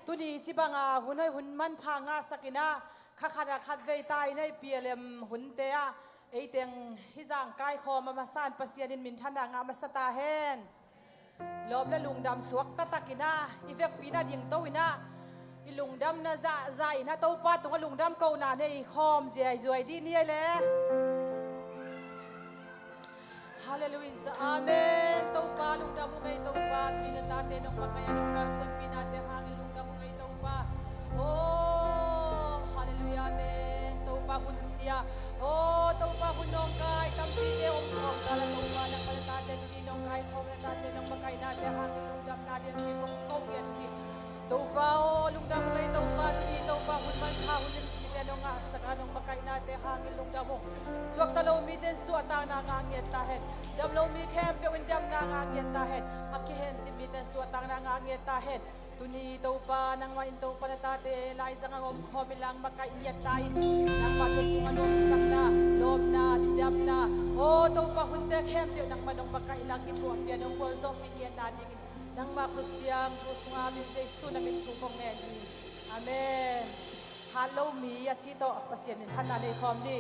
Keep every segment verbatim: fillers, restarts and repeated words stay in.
Tuni cibanga hun hoih hun manpha ngahsakin ah, kha khat ah khat vei ta in ah i P L M hunte ah, ei teng hih zang kaikhawm a masa in Pasian in minthanna ngah masa ta hen. Lawp le lungdam suak taktakin ah, i vekpi in ah dingto in ah, i lungdamna zahzah in ah Topa tungah lungdam kohna nei khawm ziaizuai dih ni ei le. Halleluiah, amen. Topa lungdam ung ei Topa, tuni na tate nong makaih a nong kalsuanpihnate hangin lungdam ung ei Topa. Oh, halleluiah, amen. Topa hun sia, oh, Topa hun nawngkai tampite om khawm kal a Topa nangmah na tate tuni nong kaikhawm na tate nong makaihnate hangin lungdamna lianpi kong ko ngiat hi. Topa aw, lungdam ung ei Topa, tuni Topa hun manpha hun limsite nong ngahsak a nong makaihnate hangin lungdam ung. Suakta lo mite in suahtakna ngah ngiat ta hen. Dam lo mi khempeuh in damna ngah ngiat ta hen. A kihencip mite in suahtakna ngah ngiat ta hen. Tuni Topa nangmah in Topa na tate laizang a om khawm in lang makaih ngiat ta in. Nangmah thu sungah nuamsakna, lawpna, cidamna, aw Topa hunte khempeuh nangmah nong makaih lang kituahpih a nong gualzawhpih ngiatna dingin nangmah khut siangtho sungah min Jesu na min thu kong ngen hi. Amen. Hat lo mi a cih tawh Pasian min phatna nei khawm ni.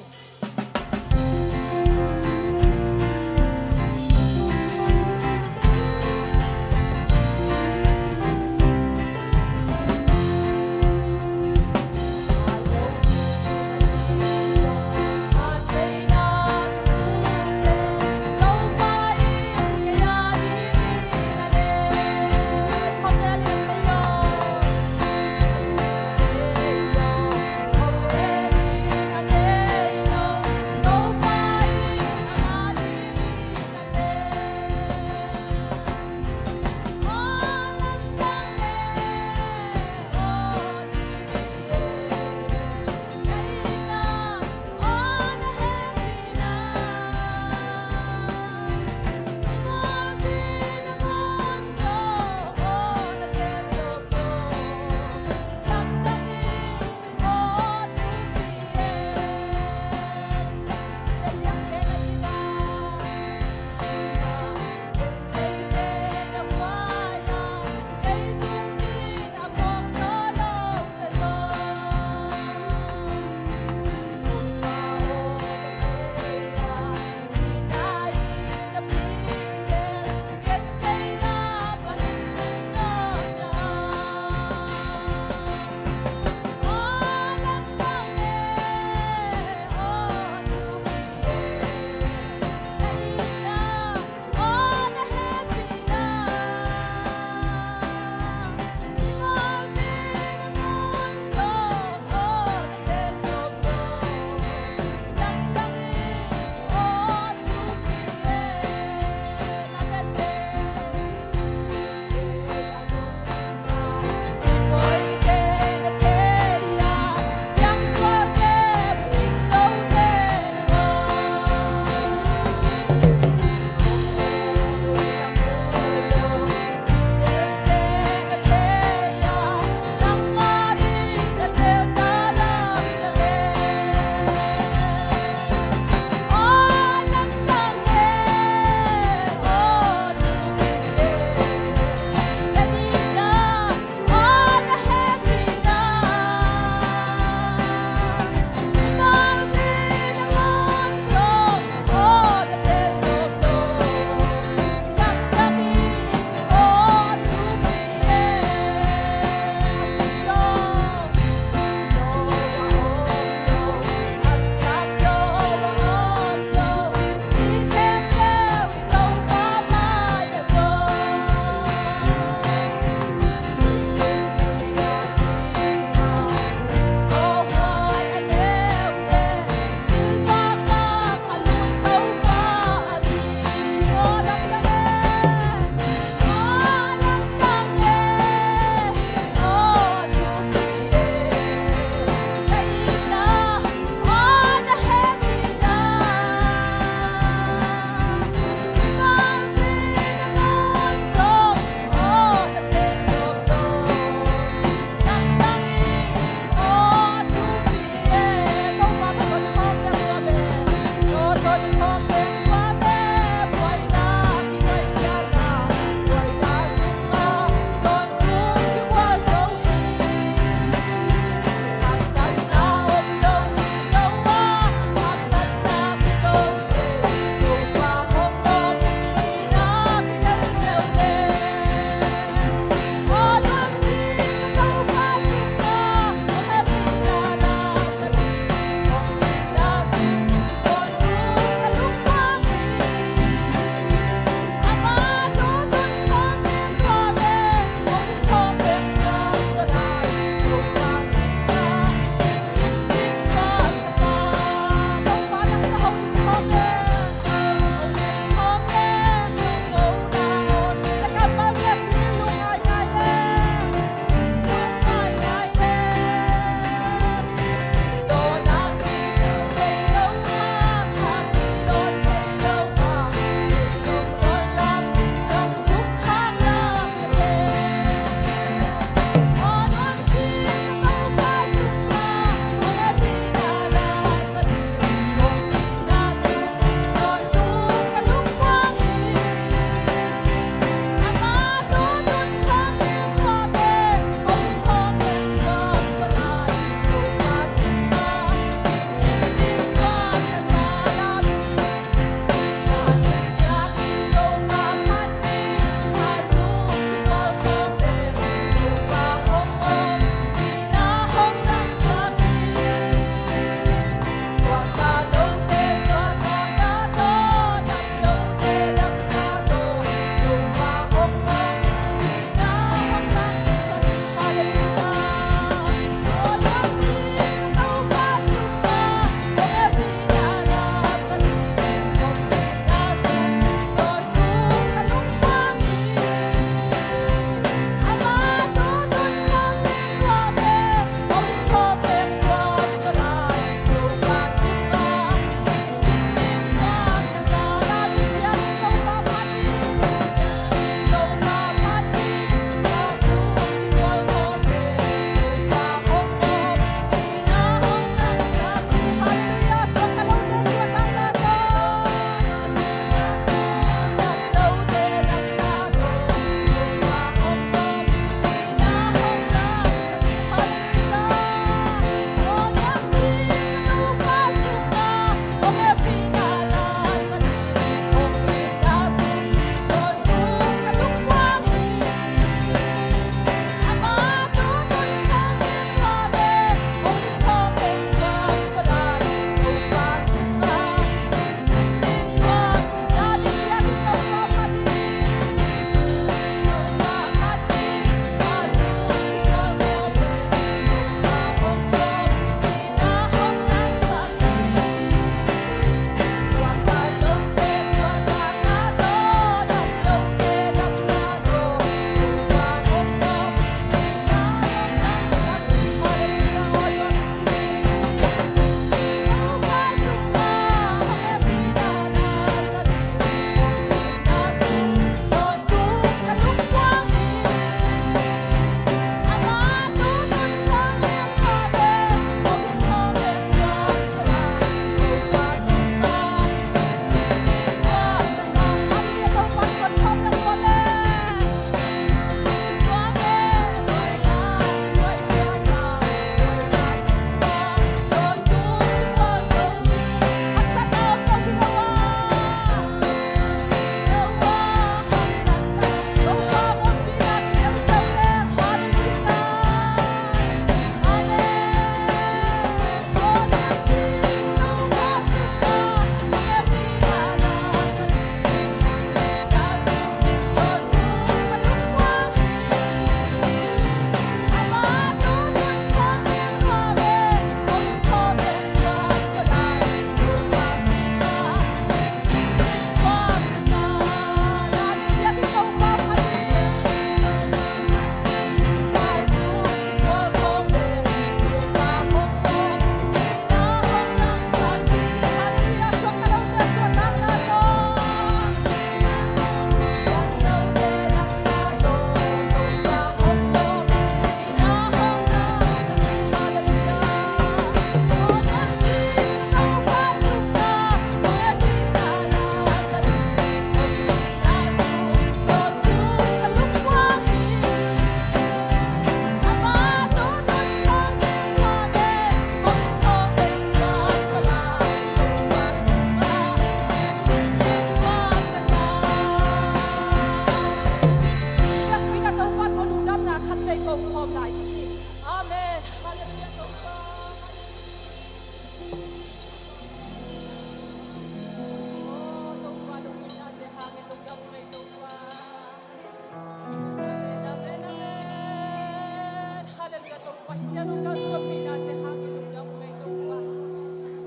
Hih ciang nong kalsuanpihnate hangin lungdam ung ei Topa.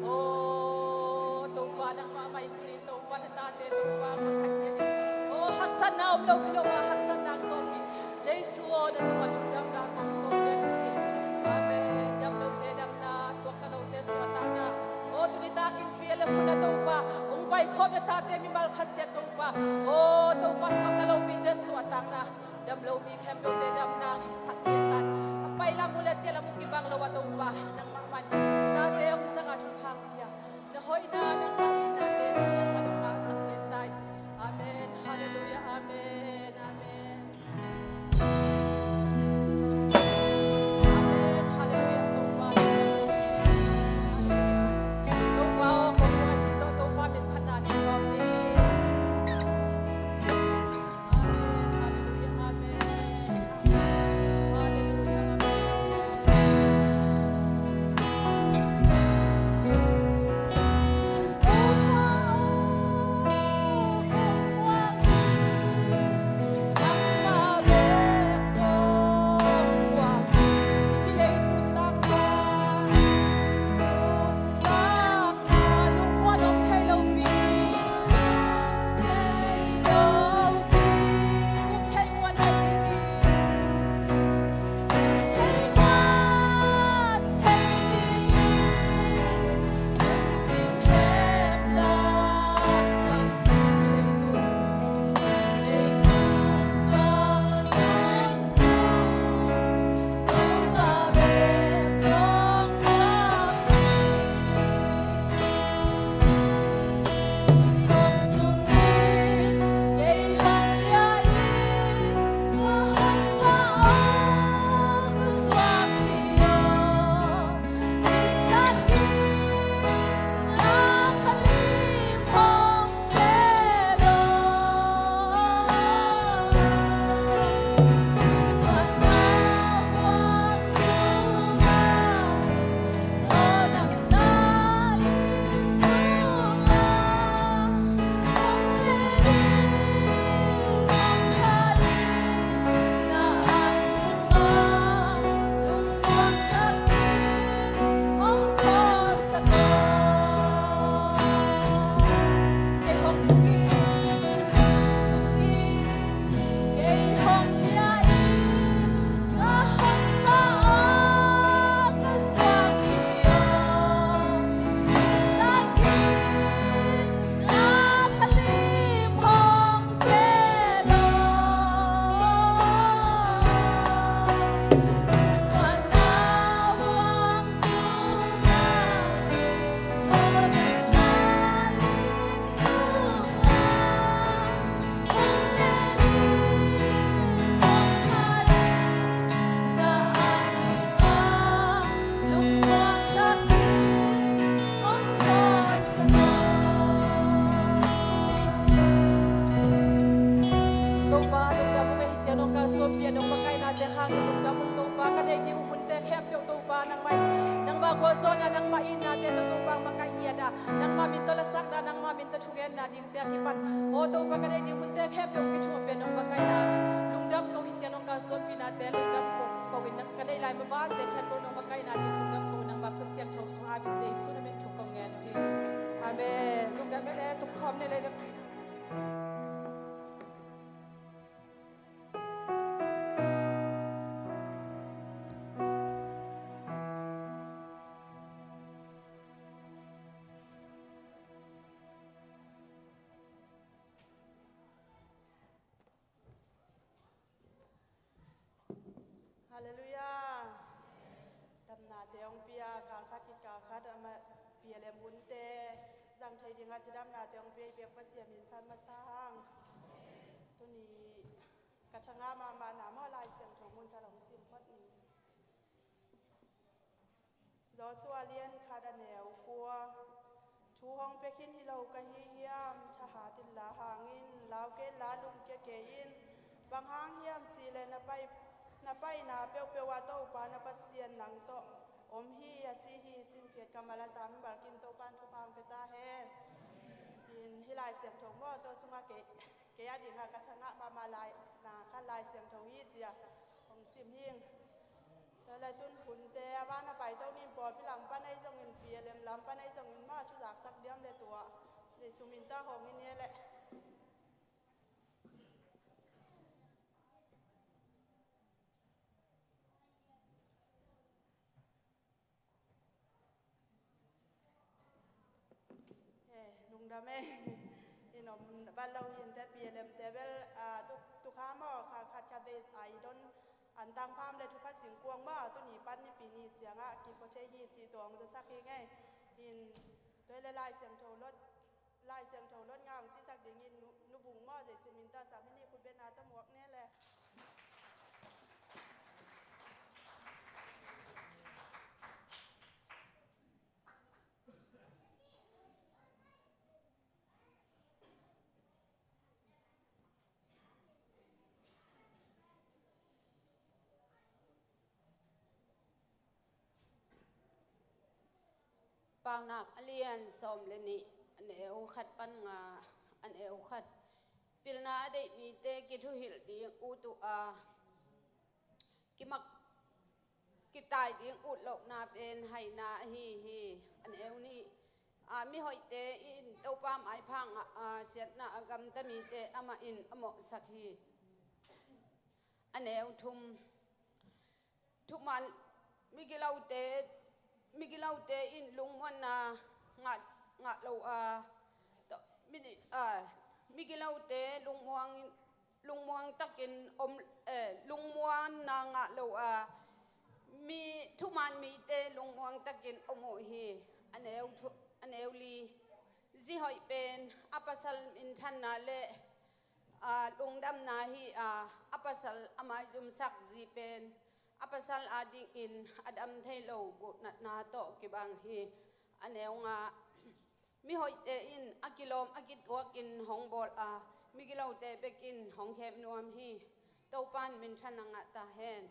Aw Topa, nangmah mah in tuni Topa na tate Topa, pakhat ngiat in aw haksatna om lo hi lo a, haksatna hong zawhpih Jesu aw, na tungah lungdamna kong ko ngiat uh hi. Amen. Dam lote damna, suakta lote suahtakna. Aw tuni takin P L M hun ah Topa hong paikhawm na tate mimal khat ciat Topa, aw Topa, suakta lo mite suahtakna, dam lo mi khempeuhte damna hisak kei ta in. A pai lam uh le ciah lam uh kibang lo a Topa, nangmah mah in tate hong zang a thupha hong pia, na hoihna nangmah in tate nangmah nong ngahsak kei ta in. Amen. Halleluiah. Amen. Amen. Amen. Halleluiah. Topa, Topa aw, kong muang cih tawh Topa min phatna nei nuam ni. Amen. Halleluiah. Amen. Halleluiah. Amen. Topa, lungdam ung ei, hih ciang nong kalsuanpih a nong makaihna te hangin lungdam ung Topa. Ka neih ding uh hunte khempeuh Topa, nangmah in, nangmah gualzawhna, nangmah itna te tawh Topa makaih ngiat a, nangmah min tawh lasakna, nangmah min tawh thugenna ding te a kipan, aw Topa, ka neih ding hunte khempeuh hong kithuahpih a nong makaihna lungdam ko, hih ciang nong kalsuanpihna te lungdam ko, ko in ka neih lai mabante khempeuh nong makaihna ding lungdam ko, nangmah khut siangtho sungah a min Jesu na min thum kong ngen uh hi. Amen. Lungdam ei le, tuk khawm ni le. Halleluiah. Damnate hong pia, kalkhat khit kalkhat amah P L M hunte zang thei dingah cidamnate hong pia i biak Pasian min phat masa hang. Tuni ka thangah mahmahna maw, Lai Siangtho mun thalawh hong sim phot ni. Joshua lian khat a neu kua. Thu hong pia khin hi lo ka hi hiam? Thahat inla hang in, lau kei inla lungkia kei in. Bang hang hiam cih leh na pai, na paina peuhpeuh ah Topa na Pasian nang tawh om hi, a ci hi. Simkhiat kammal a za mimal kim Topa in thupha hong pia ta hen. In hih Lai Siangtho maw, tua sungah kei, kei a dingah ka thangah mahmah lai, na khat Lai Siangtho hi ci-a hong sim hing. Tua leh tun hun Ana pai to nin pawlpi lam pan ei zongin P L M lam pan ei zongin ma thuzaksak diam le tua. Jesu min ta hong in ia le. He, lungdam e. In om bal lo hin te P L M te bel, ah, tuk, tuk ha maw, kha, khat khat vei ai don an tang pham le thupha singkuang maw, tuni pan nipi ni ciangah kipho thei hi cih tawng zasak hi ngei. In toi le Lai Siangtho lot, Lai Siangtho lot ngang cisak dingin nu, nu bung maw, Jesu min ta sam hi ni, khut bena ta muak ne le. Paunak a lian sawm le nih, a neu khat pan nga, a neu khat. Pilna a deih mite kithuhilh ding ut uh a, kimak kitai ding ut lohna pen haina ahi hi. A neu nih, a, mihoihte in Topa maipha ngah a, siatna a gamta mite amah in a mawhsak hi. A neu thum, thuman migilote, migilote in lungmuanna ngah, ngah lo a, to, mi, a, migilote lungmuang in, lungmuang takin om, eh, lungmuanna ngah lo a, mi, thuman mite lungmuang takin om uh hi. A neu thu, a neu li, zi hoih pen a pasal minthanna le, ah, lungdamna hi a, a pasal a maizumsak zi pen a pasal adingin a dam thei lo guhnatna tawh kibang hi. A neu nga, mihoihte in a kilawm a kituakin hong bawl a, migilote bekin hong khem nuam hi. Topan minthanna ngah ta hen.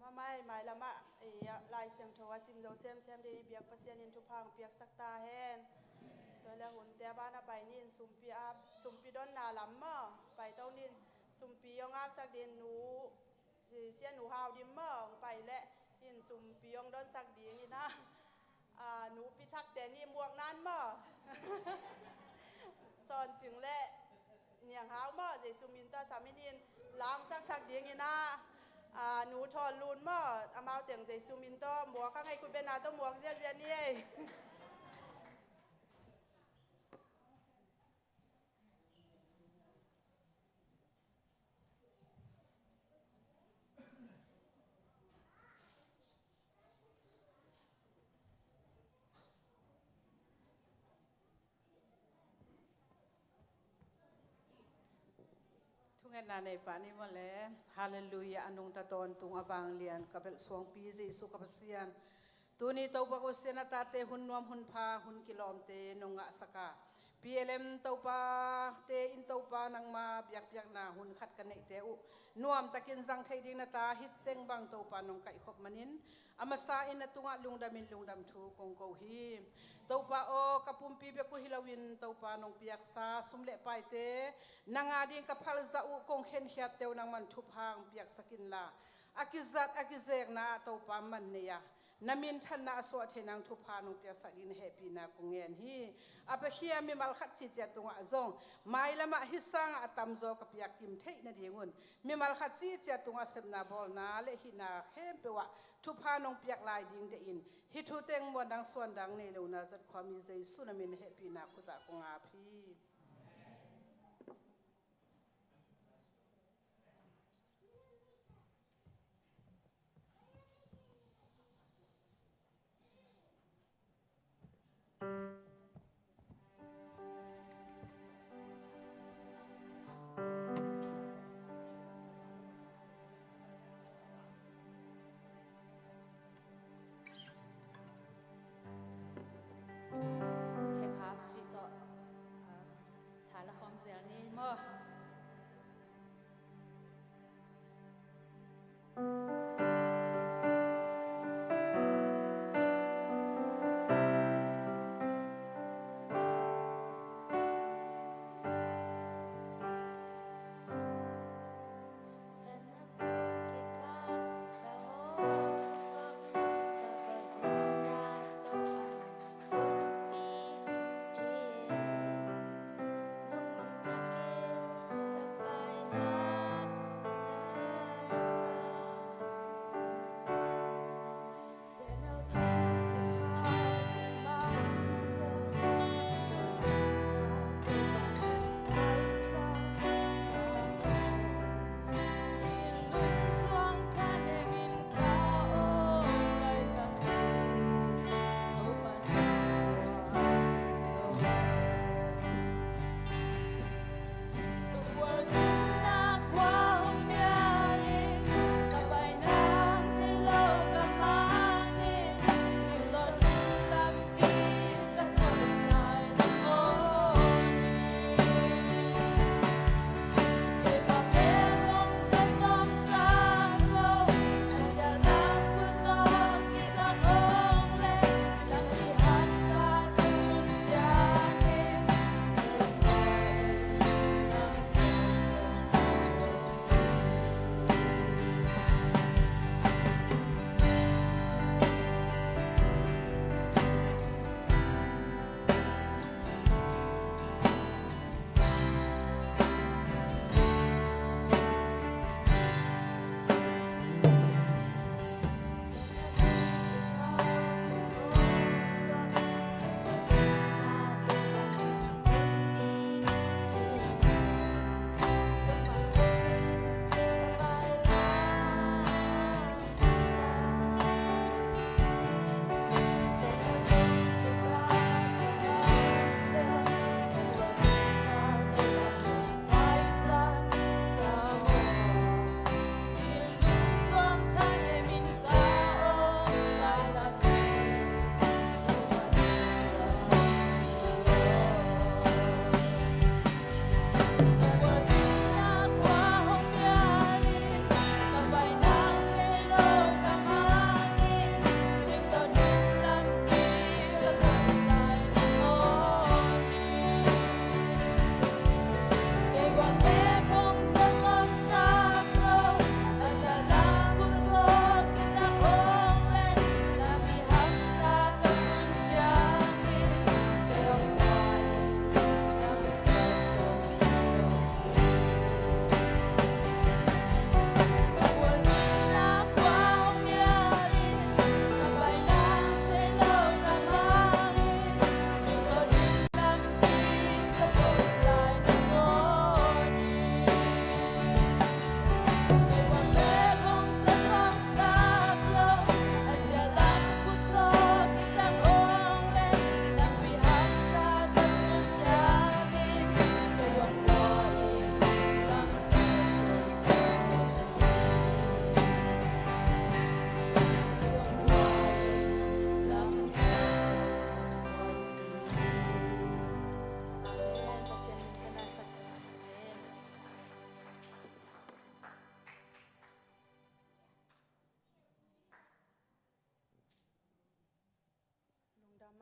Mamaih, mailamah, eh, Lai Siangtho a sim zo semsem ding i biak Pasian in thupha hong piaksak ta hen. Tua le hunte a ban a pai ni in sumpi a, sumpi donna lam maw, pai to ni in sumpi hong apsak ding nu, eh, Sia Nu Hau Dim maw, hong pai le in sumpi hong donsak ding in a. Ah, nu Pi Thak te ni muak nan maw. Sawn Cing le Niang Hau maw, Jesu min ta sam in in langsaksak ding in a, ah, nu Thawl Lun maw, amau teng Jesu min ta muak a ngei, khut bena ta muak ziahziah ni ei. Thungetna nei pah ni maw le. Halleluiah, a nungta tawntung a vanglian ka belh suangpi Jesu ka Pasian. Tuni Topa ko Sian a tate hun nuam hun pha hun kilawmte nong ngahsak a, P L M Topa te in Topa nangma biakpiakna hun khat ka neihte uh nuamtakin zang thei ding na ta hih teng bang Topa nong kaihkhop manin a masa in na tungah lungdamin lungdam thu kong ko hi. Topa aw, ka pumpi bek uh hi loin Topa nong piaksa sum le paite nang a ding ka phalzah uh kong khenkhiatte uh nangman thupha hong piaksak inla, a kizat a kizekna ah Topa man nei a, na minthanna a suah thei nang thupha nong piaksak ding na hehpihna kong ngen hi. A piakhia mimal khat cicia tungah zong mailamah hih sangah a tamzaw ka piak kim theih nadingun mimal khat cicia tungah sepna bawlna le hihna khempeuh ah thupha nong piak lai ding deih in hih thu teng muan dang suan dang nei lo Nazareth khuami Jesu na min na hehpihna khutah kong ap hi. Khekhap cih tawh, ah, thala khawm zel ni maw?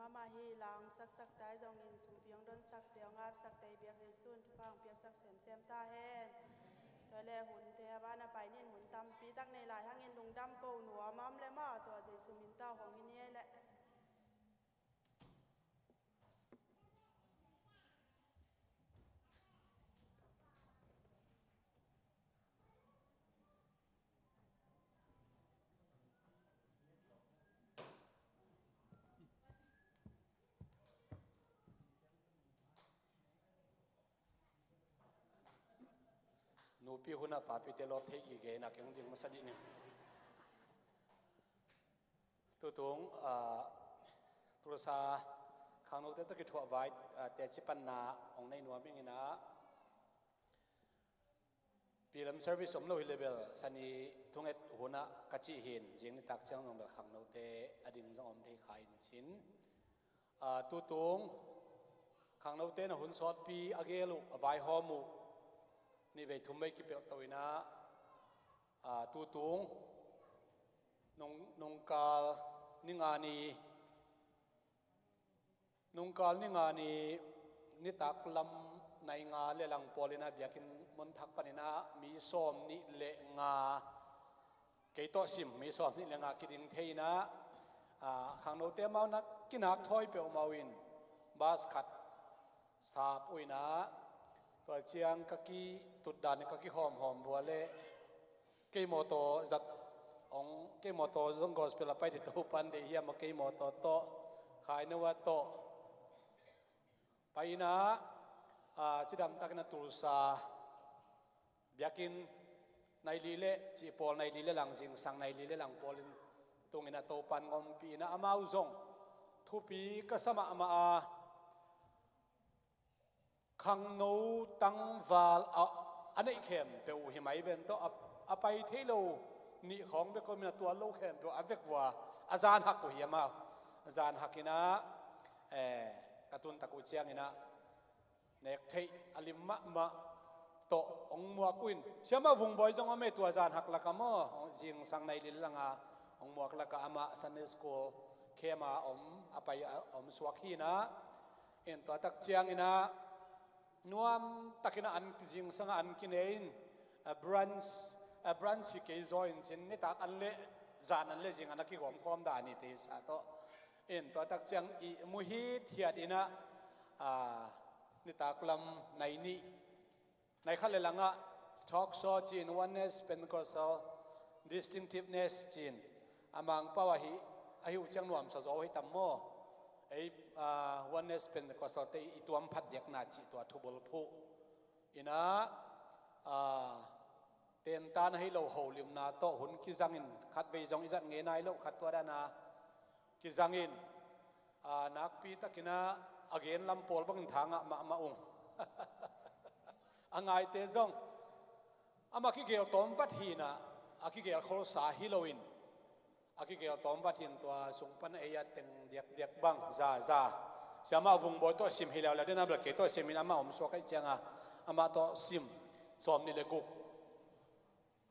Amah hi la hong saksak ta i zongin sumpi hong donsakte, hong apsakte i biak Jesu in thupha hong piaksak semsem ta hen. Tua le hunte a ban a pai nin hun tampi tak nei lai hangin lungdam ko nuam a om le maw, tua Jesu min tawh hong hi ni ei leh. Nupi hunah papite lawp thei gige in a keng ding masa dih ning. Tutung, ah, Tulsa khangnote tawh kithuah vai, ah, teci panna hong nei nuam ing in ah, Pilem service om lo hi le bel, sani thunget hunah ka cih hin, zing nitak ciang zong bel khangnote a ding zong om thei kha in cin. Ah, tutung khangnote na hun sawtpi a gel uh, a vaihawm uh, nih vei thum vei kipelh to in ah, ah, tutung nung, nungkal ni nga ni, nungkal ni nga ni, nitak lam nai nga le lang pawl in ah biakinn mun thak panin ah mi sawm nih le nga, kei tawh sim, mi sawm nih le nga kiding thei in ah, ah, khangnote amau na kinak thawi peuhmah uh in bus khat sap uh in ah, tua ciang ka kitutdan, ka kihawmhawm vua le kei mawtaw zat hong, kei mawtaw zong gospel a pai dih Topan deih hiam a, kei mawtaw tawh, Khainawa tawh pai in ah, ah, cidam takin a Tulsa biakinn nai li le cih pawl, nai li le lang, zingsang nai li le lang pawl in tung in ah Topan ngompi in ah amau zong thupi ka sa mahmah a, khangno tangval a, a neih khempeuh uh hi mai ven tawh a, a pai thei lo nih khawng bek om in ah tua lo khempeuh a vek vua, a zan hak uh hi amau. A zan hak in ah, eh, ka tun tak uh ciang in ah nek theih a lim mahmah tawh hong muak uh in, siamah Vungbawi zong om e, tua zan hak lak ah maw, zingsang nai li le lang a hong muak lak ah amah Sunday school camp a om, a pai a om suak hi in ah, in tua tak ciang in ah nuam takin ah an zingsang ah an kine in, a brunch, a brunch hi kei zaw in cin, nitak an le zan an le zing an a kigawm khawm dan hi te sa tawh. In tua tak ciang ihmu hithiat in ah, ah, nitak lam nai nih, nai khat le lang ah talk show cin, Oneness Pentecostal Distinctiveness cin, a Mangpau ahi, ahi uh ciang nuamsa zaw uh hi tam maw? Ei, ah, Oneness Pentecostal te i tuam phat biakna cih tua thubulphuh in ah, ah, tentan ahi lo holimna tawh hun kizang in, khatvei zong i zat ngei nai lo khat tua dan a kizang in, ah, nakpi takin ah a gen lam pawl bangin tha ngah mahmah ung. A ngaite zong amah kigel tawm vat hi in ah, a kigel kholsa hi lo in, a kigel tawm vat hi in tua sung pan ei a teng diakdiak bang za za, siamah Vungbawi tawh sim hi leuleu den a, bel kei tawh sim in amah om suak ahih ciang a, amah tawh sim sawm nih le guk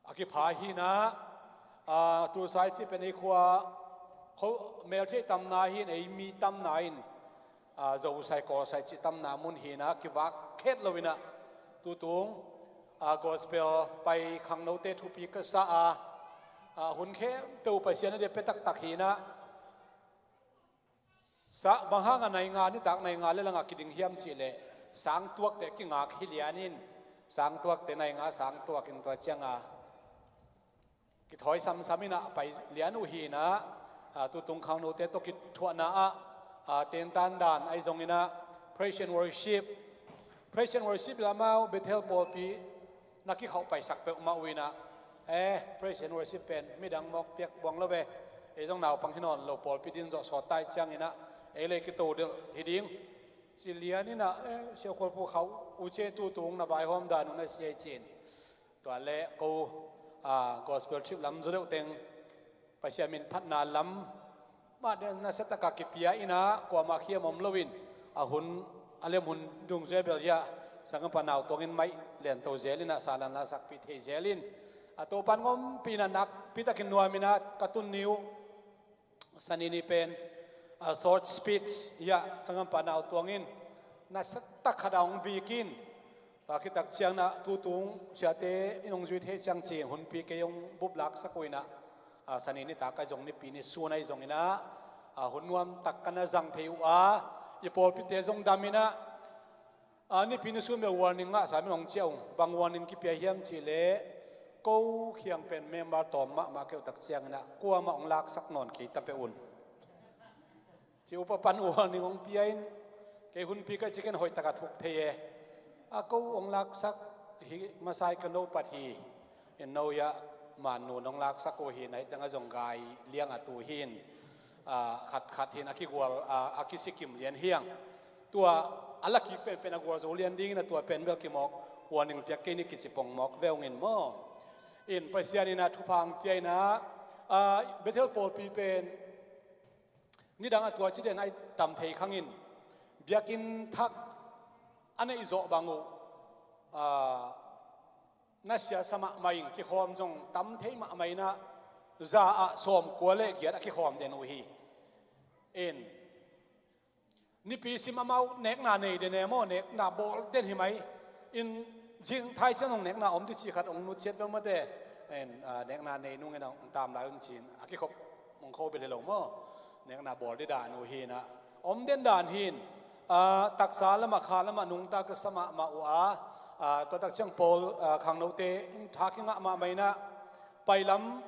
a kipha hi in ah, ah, Tulsa i cih pen ei khua kho, meltheih tamna hi in, ei mi tamna in, ah, Zosai Kawlsai cih tamna mun hi in ah, kivak khet lo in ah, tutung, ah, gospel pai khangnote thupi ka sa a, ah, hun khempeuh Pasian a dia pia taktak hi in ah, sa bang hang a nai nga, nitak nai nga le lang a kiding hiam cih leh, sangtuakte kingak hi lian in, sangtuakte nai nga sangtuak in tua ciang a kithawi samsam in ah pai lian uh hi in ah, ah, tutung khangnote tawh kithuahna ah, ah, tentan dan ahi zong in ah praise and worship, praise and worship lam ah Bethel pawlpi na kikhauh paisak peuhmah uh in ah, eh, praise and worship pen midang mawk piak buang lo ve. Ei zong naupang hi nawn lo, pawlpi din zawh sawt ta ahih ciang in ah, ei le kito delh hi ding ci lian in ah, eh, siakhualpu khauh uh ci e, tutung na vaihawm dan uh na sia hi ci in. Tua le ko, ah, gospel trip lam zaw deuh teng Pasian min phatna lam mah nasia taka kipia in ah, kuamah khiam om lo in, a hun, a lem hun dungzui a bel hiah, sanggampa nautawng in maih lianto zel in ah, salan la sakpih thei zel in, a Topan ngompi in ah nakpi takin nuam in ah ka tun ni uh. Sani ni pen, A short speech hiah sanggampa Nau Tuang in nasia tak khat a hong vik in, tua khit tak ciangin ah tutung siate in hong zui thei ciang ci-in hunpi kei hong bup laksak uh in ah, a, Sani nitak ahi zong, Nipi ni sun ahi zongin ah, a, hun nuam tak ka na zang thei uh a, i pawlpite zong dam in ah, a, Nipi ni sun bel warning ngahsa min hong ciah ung. Bang warning kipia hiam cih leh, ko khiang pen member tawm mahmah kei uh tak ciangin ah kuamah hong laksak nawn kei ta peuh un. Ci upa pan warning hong pia in, kei hunpi ka cih ken hoih tak a thuk thei e. A, ko hong laksak hi masa i ka no pat hi. In no hiah man nu nong laksak uh hi, nai dang a zong gai liang a tu hi in, a, khat khat hi in a kigual, a, a kisikim lian hi ing. Tua a la kik penpen a gualzo lian ding in ah tua pen bel kimawk, warning piak kei ni kici pongmawk ve ung in maw. In Pasian in ah thupha hong pia in ah, a, Bethel pawlpi pen nidang a tua ci den a i tam thei khang in, biakinn thak a neih zawh bang uh, a, nasia sa mahmah ing, kikhawm zong tam thei mahmah in ah, za ah sawmkua le giat a kikhawm den uh hi. In Nipi sim amau nekna nei den e maw, nekna bawl den hi mai. In zing thai ciang hong nekna om ding cih khat hong nutsiat bel mate. In, a, nekna nei nung in hong tam lai un ci-in a kikhop hong kho bel hi lo maw. Nekna bawl ding dan uh hi in ah, om den dan hi in, a, taksa lamah, kha lamah nungta ka sa mahmah uh a, a, tua tak ciang pawl, a, khangnote in tha kingah mahmah in ah, pailam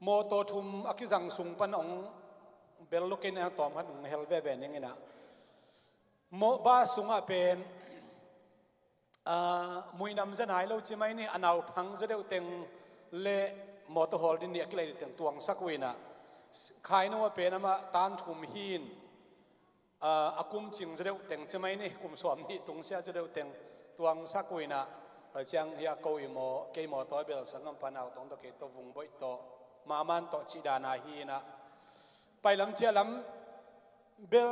mawtaw thum a kizang sung pan hong bel lo kei in ah tawm khat hong hel veve ning in ah, maw, bus sungah pen, a, muinam za nai lo ci mai ni, a nauphang zaw deuh teng le mawtaw hawl ding ni a kilai deuh teng tuangsak uh in ah, khaino ah pen amah tan thum hi in, a, a kum cing zaw deuh teng ci mai ni, kum sawmnih tungsiah zaw deuh teng tuangsak uh in ah, a, ciang hiah ko i maw, kei mawtaw bel sanggampa Nau Tuang tawh kei tawh Vung Boih tawh, Maman tawh cih dan a hi in ah, pailam ciahlam bel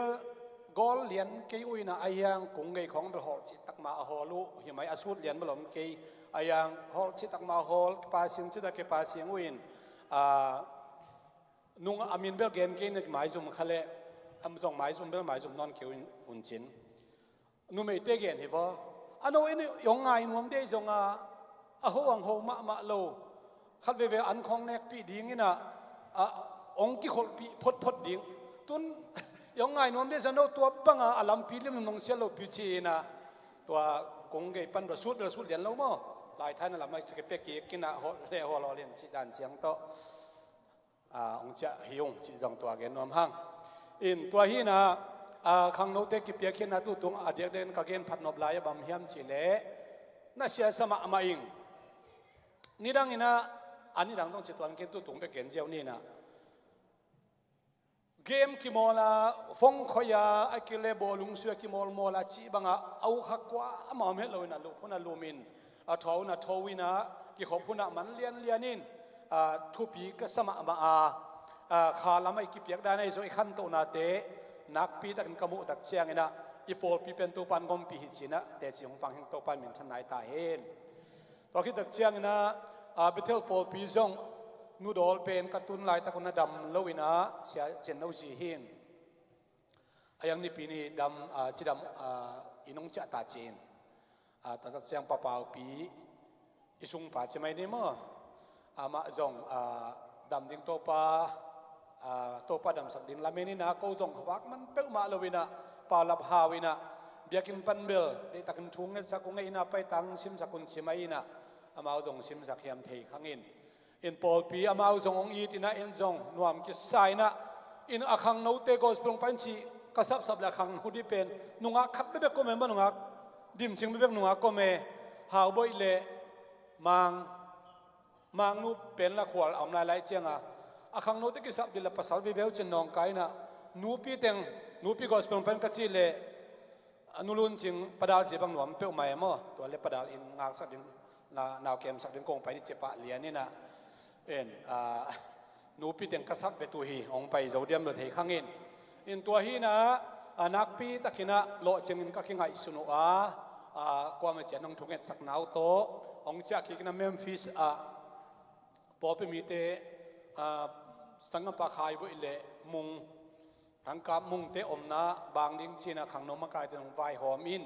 gawl lian kei uh in ah, a hiang kung gei khawng bel hawl cih tak mah a hawl uh hi mai, a sut lian bel om kei, a hiang hawl cih tak mah a hawl, kipa sing cih tak kipa sing uh in, a, nung a min bel gen kei in ah maizum kha leh, am zong maizum bel maizum nawn kei uh in, un cin. Numeite gen hi vaw. A no in i hong ngai nuam dei zong a, a ho ang ho mahmah lo. Khat veve an khawng nekpih ding in ah, a, hong kikholhpih photphot ding. Tun i hong ngai nuam dei zong no tua bang a, a lampi lim nong siat lopi ci in ah, tua kung gei pan bel sut bel sut lian lo maw. Laithai na lam a ci kei pek kik in ah, hawl le hawl hawl in cih dan ciang tawh, a, hong ciah hi ung cih zong tua gen nuam hang. In tua hi in ah, a, khangnote kipiakkhiatna tutung a diakdiak in ka gen phat nop lai a bang hiam cih leh, nasia sa mahmah ing. Nidang in ah, a nidang zong ci tuan kei, tutung bek gen ziau ni in ah. Game kimawl a, phone khoih a, a kile bawlung sui a kimawlmawl a cih bang a, a ukha kuamah om het lo in ah, lup hun ah lum in, a tho hun ah tho in ah, kikhop hun ah man lianlian in, a, thupi ka sa mahmah a, a, kha lam a i kipiak dan ahi zong i khantohnate nakpi takin ka muh tak ciangin ah, i pawlpi pen Topa'n gompih hi ci in ah, teci hong pang hi ing, Topa'n minthan nai ta hen. Tua khit tak ciangin ah, a, Bethel pawlpi zong nudawl pen ka tun laitak un a dam lo in ah, Sia Cin No Zi hi in, a hiang Nipi ni dam, a, cidam, a, i nong ciah ta ci in, a, tua tak ciang Pa Paupi, i sungpa ci mai ni maw, amah zong, a, dam ding Topa, a, Topa damsak ding lamen in ah, ko zong vak man peuhmah lo in ah, paulap hau in ah, biakinn pan bel deihtakin thu ngetsak uh, ngeina paita hong simsak un ci mai in ah, amau zong simsak hiam thei khang in. In pawlpi amau zong hong it in ah, in zong nuam kisa in ah, in a khangnote gospel hong pan cih ka sapsap le a khangno ding pen nungak khat bekbek ka om e maw, nungak dimcing bekbek nungak ka om e, Hau Boih le Mang, Mang nu pen la khual a om lailai ciang a, a khangnote kisap ding la pasal veve uh cin nawngkai in ah, nupi teng, nupi gospel hong pan ka cih leh, a, Nu Lun Cing, Pa Dal ci bang nuam peuhmah e maw, tua le Pa Dal in ngaksak ding, na, nau kemsak ding kong pai ni ci pah lian in ah, en, a, nupi teng ka sap ve tu hi, hong pai zo diam bel thei khang in. In tua hi in ah, a, nakpi takin ah lawhcing in ka kingaihsun uh a, a, kuamah ciat hong thungetsakna uh tawh, hong ciah kik in ah Memphis ah, pawlpi mite, a, sanggampa Khai Boih le Mung, Thangkap Mungte omna bang ding cinah khangno makaite hong vaihawm in.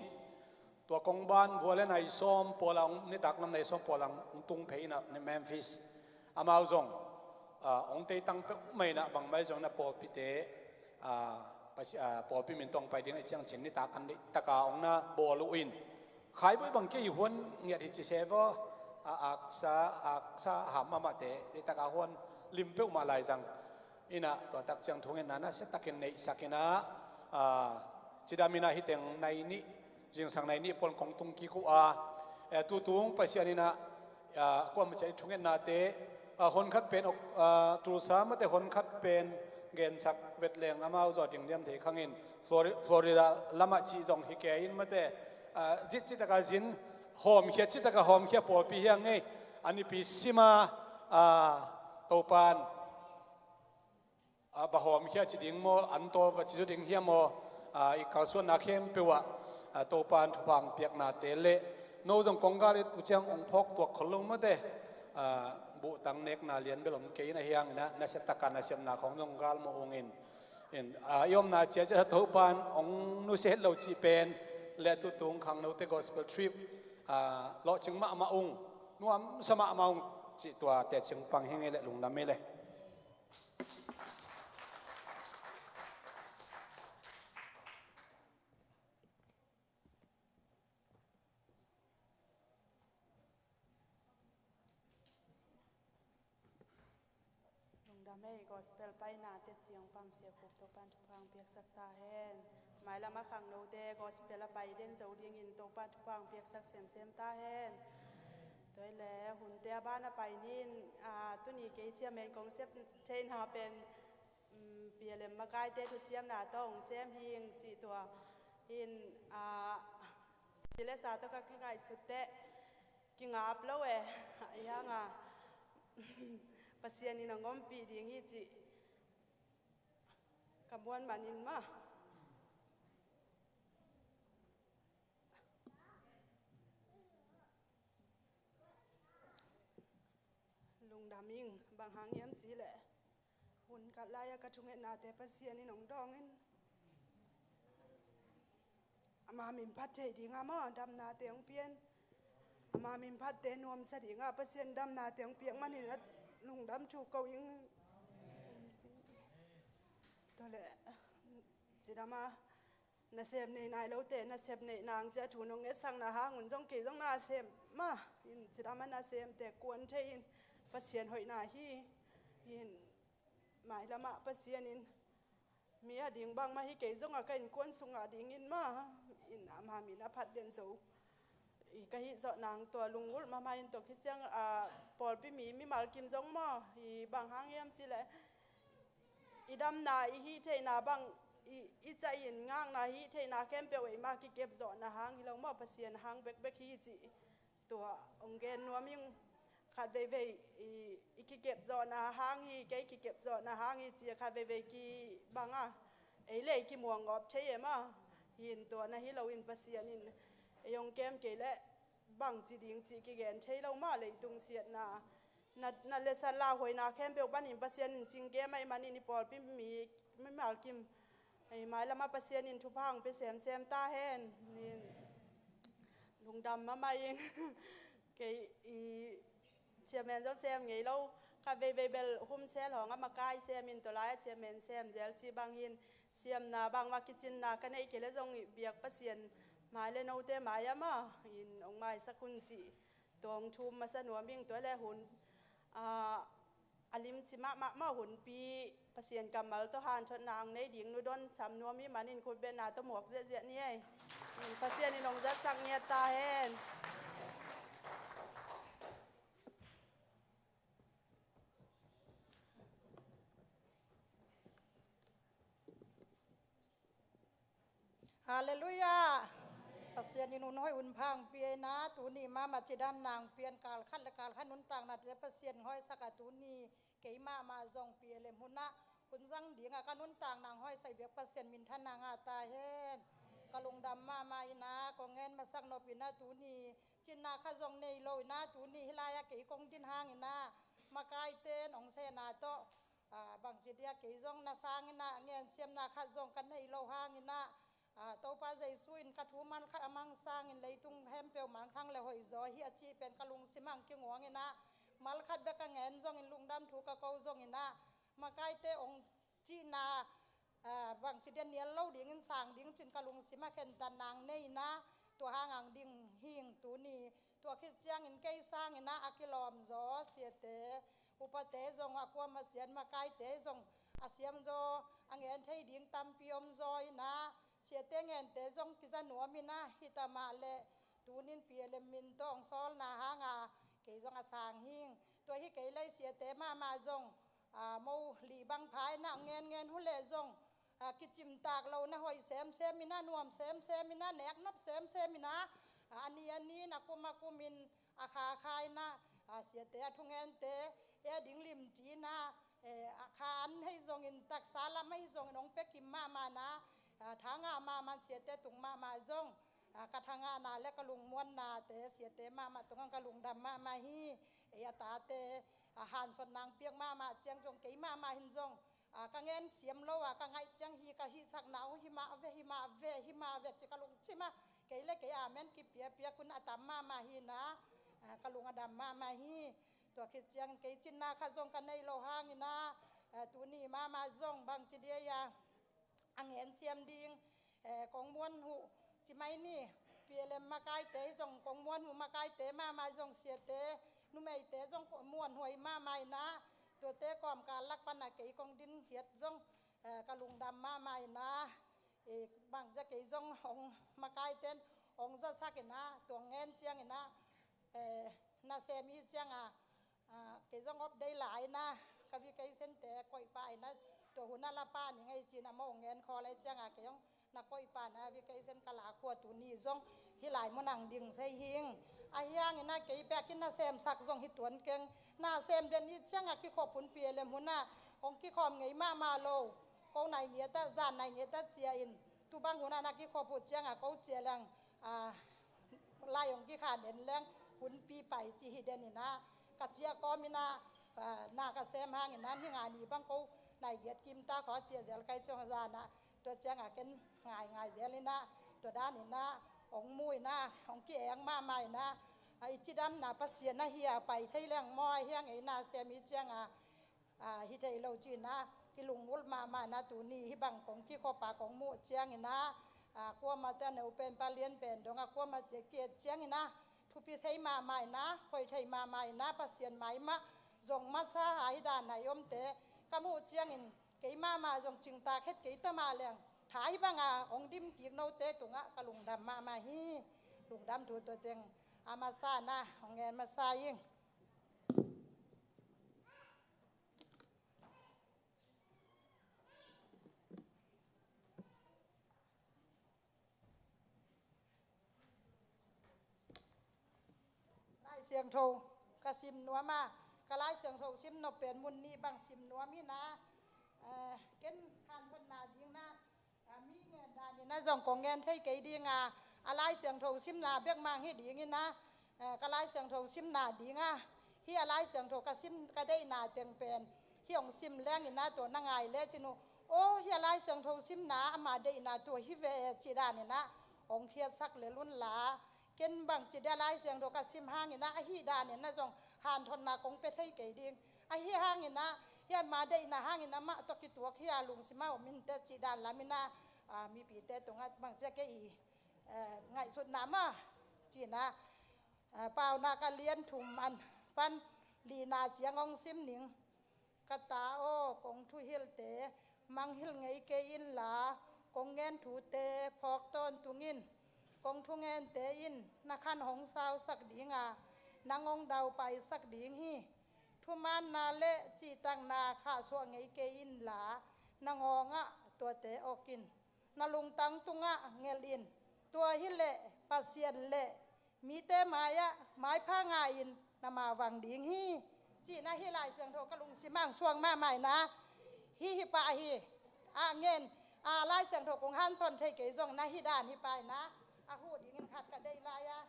Tua kongban vua le nai sawm pawla hong, nitak nam nai sawm pawla hong tung phei inah Memphis. Amau zong, ah, hong teitang peuhmah inah bangmai zong na pawlpite, ah, pasi-, ah, pawlpi min tawh hong pai ding a ciang cin nitak an deihtaka hong na bawl uh in. Khaibuai bang kei huan ngiat hi ci se vaw, a aksa, aksa ham mahmahte, deihtaka huan lim peuhmah lai zang. Inah tua tak ciang thungetna nasiatakin neihsak inah, ah, cidam inah hiteng nai nih, zingsang nai nih pawl kong tung kik uh a, eh, tutung Pasian inah, ah, kuamah ciat i thungetnate, ah, honkhat pen, ah, Tulsa mate honkhat pen gensak vetleng amau zaw ding liam thei khangin Flori-, Florida lamah cih zong hi kei in mate, ah, zit citaka zin, hawmkhia citaka hawmkhia pawlpi hiang ngei, a nipi sima, ah, Topan, ah, va hawmkhia ci ding maw, an taw va ci zaw ding hiam maw, ah, i kalsuanna khempeuh ah, ah, Topan thupha hong piaknate le no zong konggal et uh ciang hong phawk tuak khol lo mate, ah, buhtang nekna lian bel om kei in a hiang inah nasiataka nasiamna khawng zong galmawh ungin. In, ah, i omna ciacia Topan hong nusia het lo cih pen le tutung khangnote gospel trip, ah, lawhcing mahmah ung, nuamsa mahmah ung cih tua teci hong pang hi ngei le lungdam hi le. Lungdam ei, gospel paina teci hong pang Sia Khup Topan thupha hong piaksak ta hen. Mailam a khangnote gospel a pai den zo dingin Topan thupha hong piaksak semsem ta hen. Tua hi le hunte a ban a pai nin, ah, tuni kei ciamen kong sep theihna pen, um, P L M makaite thusiamna tawh hong sem hing cih tua in, ah, ci le sa tawh ka kingaihsut teh kingap lo e. Ahi hanga Pasian in a ngompih ding hi cih ka muan manin mah. Lungdam ing, bang hang hiam cih leh hun khat lai-a ka thungetnate Pasian in hong dawng in, ama min phat theih dinga maw damnate hong pia in, ama min phatte nuamsa dinga Pasian damnate hong piak manin a lungdam thu ko ing. Tua leh cidam a nasep nei nai lote nasep neih nang cia thu nong etsakna hang un zong kei zong nasem mah in, cidam a nasemte kuan thei in Pasian hoihna hi. In mailamah Pasian in mi a ding bangmah hi kei zongah ka innkuan sungah dingin mah in ama min a phat den zo i ka hih zawh nang tua lungulh mahmah in tua khit ciang a pawlpi mi mimal kim zong maw i bang hang hiam cih leh i damna i hih theihna bang i, i cah in ngakna hih theihna khempeuh eimah kikep zawhna hang hi lo maw, Pasian hang bekbek hi cih tua hong gen nuam ing. Khat veivei i, i kikep zawhna hang hi, kei kikep zawhna hang hi ci a khat veivei kibang a ei le ei kimuang gawp thei e maw. Hin tua na hi loin Pasian in ei hong kem kei leh bangci ding cih kigen thei lo mah, leitung siatna na, na lesa lauhuaina khempeuh panin Pasian in cingkem ahih manin i pawlpi mi mimal kim ei mailamah Pasian in thupha hong pia semsem ta hen. Nin lungdam mahmah ing. Kei i chairman zong sem ngei lo, khat veivei bel hum sel hong a makai sem in tua lai a chairman sem zel ci bang hin siamna bangmah kicinna ka neih kei le zong i biak Pasian mai le note mai a mah in hong maisak hun cih tua hong thum masa nuam ing. Tua le hun, ah, a limci mahmah mah hunpi Pasian kammal tawh hanthotna hong nei ding nu Don Sam Nuam hih manin khutbetna tawh muak ziahziah ni ei. Pasian in hong zatsak ngiat ta hen. Halleluiah. Pasian in hun hoih hun pha hong pia in a, tuni mahmah cidamna hong pia in, kal khat le kal khat nuntaknate Pasian hoihsak a, tuni kei mahmah zong P L M hun ah hun zang dingah ka nuntakna hong hoihsak i biak Pasian minthanna ngah ta hen. Ka lungdam mahmah in a, kong ngen masak nop in a, tuni cinna khat zong nei lo in a, tuni hih lai-ah kei kong din hang in a, makaite in hong sehna tawh Aa, bangci dia kei zong na sangin ah ngensiamna khat zong ka neih loh hangin ah, aa, Topa Jesu in ka thu mal khat a mang sangin leitung khempeuh mangthang le hoihzaw hi a cih pen ka lungsim ah kinguangin ah, mal khat bek a ngen zongin, lungdam thu ka ko zongin ah, makaite ong cihna, aa, bangci dia nial lo dingin sang ding cin ka lungsim ah khentat nang nei in ah, tua hang ang ding hing tuni. Tua khit ciangin kei sangin ah a kilawmzaw siate, upate zong, a kuamah ciat makaite zong a siamzaw, a ngen thei ding tampi omzaw in ah, siate ngente zong kiza nuam in ah, hi ta mah leh tunin P L M min tawh ong sawlna hanga kei zong a sang hing. Tua hi kei lei siate mahmah zong, aa, mo lih bang pha in ah ngen ngen uh leh zong, aa, kicimtak lo na hoih semsem in ah, nuam semsem in ah, neknop semsem in ah, aa, a ni a ni in, a kum a kum in, a kha a kha in ah, aa, siate, a thungente, e ding limci in ah, e, a kha an hei zongin, taksa lam ahi zongin ong pia kim mahmah in ah, aa, tha ngah mahmah in siate tung mahmah zong, aa, ka tha ngahna le ka lungmuannate siate mahmah tungah ka lungdam mahmah hi. Ei a tate, aa, hansot nang piak mahmah ciang zong kei mahmah hin zong, aa, ka ngen siam lo a ka ngaih ciang hi ka hihsakna uh hi mah ve, hi mah ve, hi mah ve ci ka lungsim ah kei le kei amen kipia piak hun a tam mahmah hi in ah, aa, ka lung a dam mahmah hi. Tua khit ciangin kei cinna khat zong ka neih loh hangin ah, aa, tuni mahmah zong bangci dia a ngensiam ding, eh, kong muanhuh ci mai ni, P L M makaite zong, kong muanhuh makaite mahmah zong, siate, numeite zong kong muanhuai mahmah in ah, tuate kawmkal lak pan ah kei kong din hiat zong, eh, ka lungdam mahmah in ah, eh, bangci a kei zong ong makaite in ong zasak in ah, tua ngen ciangin ah, eh, nasem i ciang a, aa, kei zong op dei lai in ah, ka vacation te koih pah in ah, tua hun ah la pah ning ei ci in ah, mo ngen khawl ei ciang a kei zong na koih pah in ah, vacation ka la khua tuni zong hi lai mun ang ding thei hing. Ahi hangin ah kei pek in nasemsak zong hi tuan keng. Nasem den i ciang a kikhop hun P L M hun ah ong kikhawm ngei mahmah lo. Ko nai ngiat ah, zan nai ngiat ah cia in, tu bang hun ah na kikhop uh ciang a ko cia leng, aa, lai ong kikhan den leng hunpi pai ci hi den in ah, ka cia kawm in ah, aa, na ka sem hangin ah, ni nga ni bang ko nai giat kim ta khaw cia zel kai ciang zan ah, tua ciang a ken ngai ngai zel in ah, tua dan in ah ong mu in ah, ong ki-eng mahmah in ah, aa, i cidamna Pasian ahi a pai thei leng maw, ahi hang ei nasem i ciang a, aa, hi thei lo ci in ah, kilungulh mahmah in ah, tuni hi bang kong kikhop a kong muh ciangin ah, aa, kuamah te a neu pen, pa lian pen dong a kuamah cia ki-et ciangin ah, thupi thei mahmah in ah, hoih thei mahmah in ah, Pasian mai mah zong masa a, hi dan a i omte ka muh ciangin kei mahmah zong cingtak het kei ta mah leng, tha hi bang a ong dim kik note tungah ka lungdam mahmah hi. Lungdam thu tua teng a masa in ah ong ngen masa ing. Lai Siangtho ka sim nuam a, ka Lai Siangtho sim nop pen mun nih bang sim nuam hi in ah, eh, ken hanthotna ding in ah, a, mi ngen dan in ah zong kong ngen thei kei ding a, a Lai Siangtho simna bek mang hi ding in ah, eh, ka Lai Siangtho simna ding a, hi a Lai Siangtho ka sim ka deihna teng pen hi ong sim leng in ah, tua na ngai le cin uh, aw, hi a Lai Siangtho simna ama deihna tua hi ve e ci dan in ah ong khiatsak lel un la. Ken bangci dia Lai Siangtho ka sim hangin ah, ahi dan in ah zong hanthotna kong pia thei kei ding. Ahi hangin ah, hi ama deihna hangin ah amah tawh kituak hi a, lungsim ah om in teh ci dan lam in ah, aa, mipite tungah bangci a kei i, eh, ngaihsutna mah ci in ah, aa, Paunak a lian thum a pan lina ciang ong sim ning. Ka ta aw, kong thuhilhte manghilh ngei kei inla, kong ngen thute phawk tawntung in. Kong thungente in na khan hong sausak ding a, nang hong daupaisak ding hi. Thumaanna le cihtakna khahsuah ngei kei inla, na ngawngah tuate awk in. Na lungtang tungah ngelh in. Tua hileh Pasian le mite mai-ah maipha ngai-in na mavang ding hi, ci-in ahi. Lai Siangtho ka lungsim ah ong suak mahmah in ah, hih hi pah hi. A ngen, a, Lai Siangtho kong hansawn thei kei zong na hih dan hi pah in ah, a huh dingin khat ka deih lai a.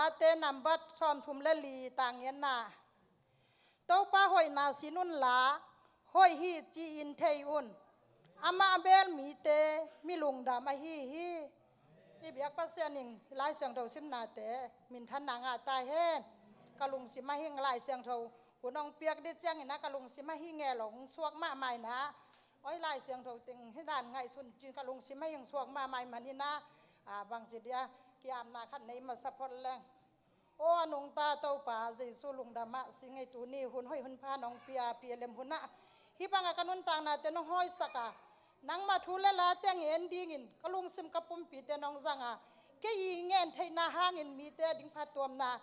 Ate nambat sawmthum le li tangin ah, Topa hoihna sin unla, hoih hi ci-in thei un. Amah bel mite mi lungdam ahi hi. I biak Pasian in Lai Siangtho simnate minthanna ngah ta hen. Ka lungsim ah hing Lai Siangtho hun hong piak ding ciangin ah ka lungsim ah hing e lo hong suak mahmah in ah. Oi Lai Siangtho teng hi dan ngaihsun cin ka lungsim ah hing suak mahmah ih manin ah, a, bangci dia ki-apna khat nei masa phot leng. Aw a nungta Topa Jesu lungdam ah sing ei, tuni hun hoih hun pha nong pia, pia lem hun ah hih bangah ka nuntaknate nong hawisak a, nangmah thu le late ngen dingin ka lungsim ka pumpite nong zang a, kei i ngen theihna hangin mite a ding phattuamna,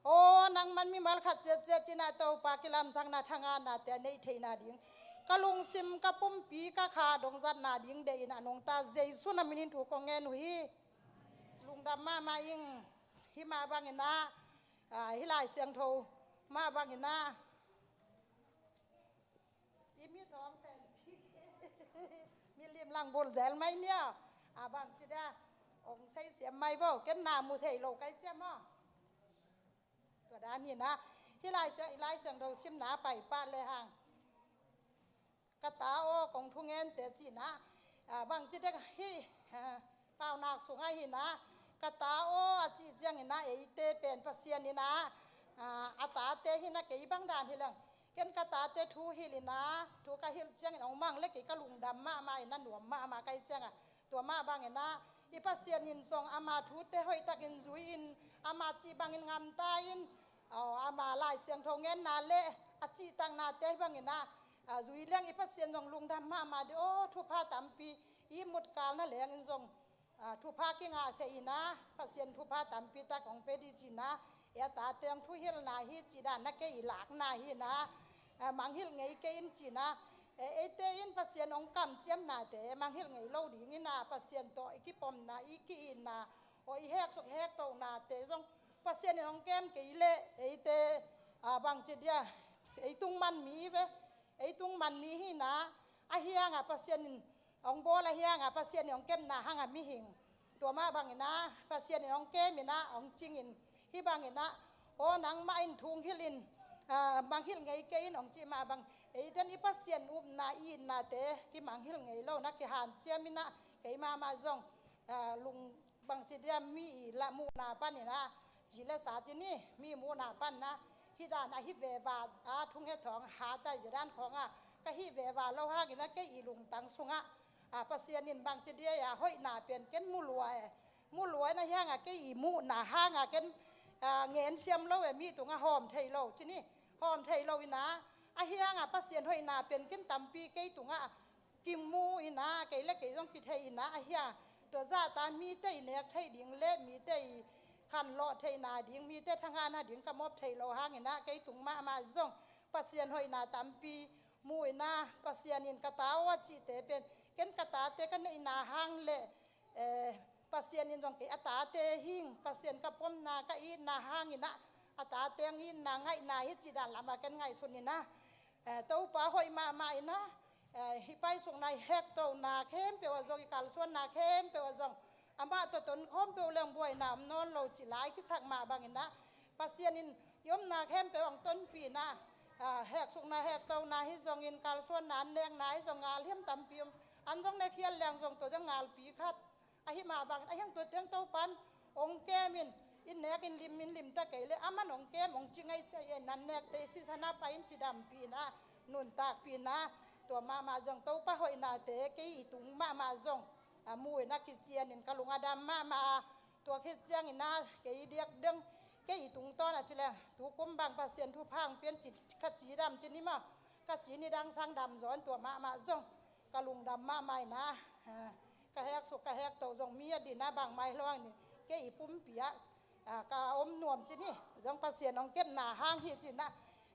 aw nangman mimal khat ciatciat in ah Topa kilamdanna thangatnate a neih theihna ding ka lungsim ka pumpi ka kha dong zatna ding deih in a nungta Jesu na minin thu kong ngen uh hi. Lungdam mahmah ing. Hih mah bangin ah, a, hih Lai Siangtho mah bangin ah, i mi thawng sen, mi lim lang bul zel mai nia. A, bangci dia hong sei siam mai vo, ken na mu thei lo kai ciam aw. Tua dan hi na, hih Lai Siang, i Lai Siangtho simna pai pah le hang. Ka ta aw, kong thungente cihna, a, bangci dek hih, a, paunak sungah hihna, ka ta aw a cih ciangin ah eite pen Pasian in ah, a, a tate hihna kei bang dan hi leng. Ken ka tate thu hilh in ah, thu ka hilh ciangin hong mang le kei ka lungdam mahmah in ah nuam mahmah ka hih ciangah. Tua mah bangin ah, i Pasian in zong ama thute hoihtakin zui in, ama cih bangin ngamta in, aw, ama Lai Siangtho ngenna le a cihtaknate bangin ah, a, zui leng i Pasian zong lungdam mahmah dih aw, thupha tampi i mutkal na leng in zong, a, thupha kingah thei in ah, Pasian thupha tampi tak hong pe dih cihna, e a tate hong thuhilhna hi cih dan na kei i lakna hi na, a, manghilh ngei kei in cihna, e, eite in Pasian hong kamciamnate manghilh ngei lo ding in ah, Pasian tawh i kipomna, i ki-itna, aw i heksuk hektohnate zong Pasian in hong kem kei leh eite, a, bangci dia, ei tung man mi ve, ei tung man mi hi na, a hiangah Pasian in hong bawl a hiangah Pasian in hong kepna hangah mihing. Tua mah bangin ah Pasian in hong kem in ah hong cing in, hih bangin ah, aw nangmah in thu hong hilh in, a, manghilh ngei kei in hong cih mah bang, eiten i Pasian upna i itnate kimanghilh ngei lo na kihanciam in ah, kei mahmah zong, a, lung bangci dia mi i la muhna panin ah, ci le sa ci ni, mi muhna pan ah, hih dan a hi veva, a thunget thawng hata i dan khawng ah ka hi veva lo hangin ah kei i lungtang sungah, a, Pasian in bangci dia a hoihna pen ken mu lua e, mu lua in a hiangah kei i muhna hangah ken, a, ngen siam lo e, mi tungah hawm thei lo ci ni, hawm thei lo in ah, a hiangah Pasian hoihna pen ken tampi kei tungah kimu in ah, kei le kei zong kithei in ah, a hia, tua zahta mite i nek theih ding le mite i khanlawh theihna ding, mite thangahna ding ka mawp theih lo hangin ah, kei tung mahmah zong Pasian hoihna tampi mu in ah, Pasian in ka ta aw a cihte pen ken ka tate ka neihna hang le, eh, Pasian in zong kei a tate hing, Pasian ka pomna ka itna hangin ah, a tate hong itna ngaihna hi cih dan lamah ken ngaihsun in ah, eh, Topa hoih mahmah in ah, eh, i paisukna i hektohna khempeuh ah zong, i kalsuanna khempeuh ah zong, amah tawh ton khawm peuh leng buaina om nawn lo cih lai kisak mah bangin ah, Pasian in i omna khempeuh hong tonpih in ah, ah, heksukna hektohna hi zongin, kalsuanna an nekna hi zong, ngal hiam tampi om, an zong ne khial leng zong tua zong ngalpi khat. Ahi mah bangin a hiang tua teng Topan hong kem in, in nek in lim, in lim ta kei le aman hong kem hong ci ngai cia in, nan nekte i sisan ah pai in cidampih in ah, nuntakpih in ah, tua mahmah zong Topa hoihnate kei i tung mahmah zong, a, mu in ah kician in ka lung a dam mahmah a, tua khit ciangin ah kei diak deng kei i tungtawn ah ci leng tukum bang Pasian thupha hong pian ci, ka cidam ci ni maw, ka ci ni dang sang dam zaw in tua mahmah zong ka lungdam mahmah in ah, ah, ka heksuk ka hektoh zong mi a din ah bangmah hi lo hang in kei i pumpi ah, ah, ka om nuam ci ni, zong Pasian hong kepna hang hi ci in ah,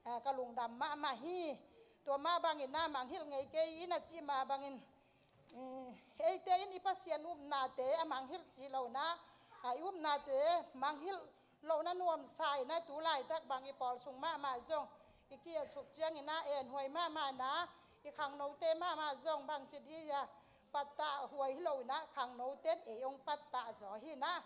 ah, ka lungdam mahmah hi. Tua mah bangin ah mangngilh ngei kei in a cih mah bangin, eh, eite in i Pasian upnate a mangngilh cih lo in ah, ah, i upnate mangngilh lohna nuamsa in ah, tu laitak bang i pawl sung mahmah zong i kietsuk ciangin ah enhuai mahmah in ah, i khangnote mahmah zong bangci dih a pattah huai hi lo in ah, khangnote in ei hong pattah zaw hi in ah,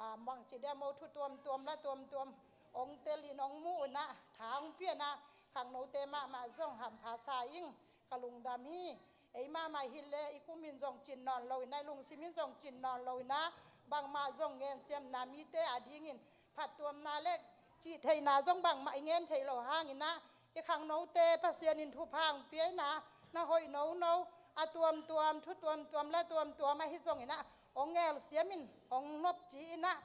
a, bangci dia mo thu tuamtuam la tuamtuam ong telin ong muh inah, tha ong pia inah, khangnote mahmah zong hampha sa ing. Ka lungdam hi. Ei mahmah hi le i kumin zong cin nawn lo inah, i lungsimin zong cin nawn lo inah, bangmah zong ngensiamna mite adingin phattuamna le cihtheihna zong bangmah i ngen thei lo hang inah, i khangnote Pasian in thupha ong pia inah, na hoih nono, a tuamtuam, thu tuamtuam la tuamtuam ahi zong inah, ong ngelsiamin ong nopci inah,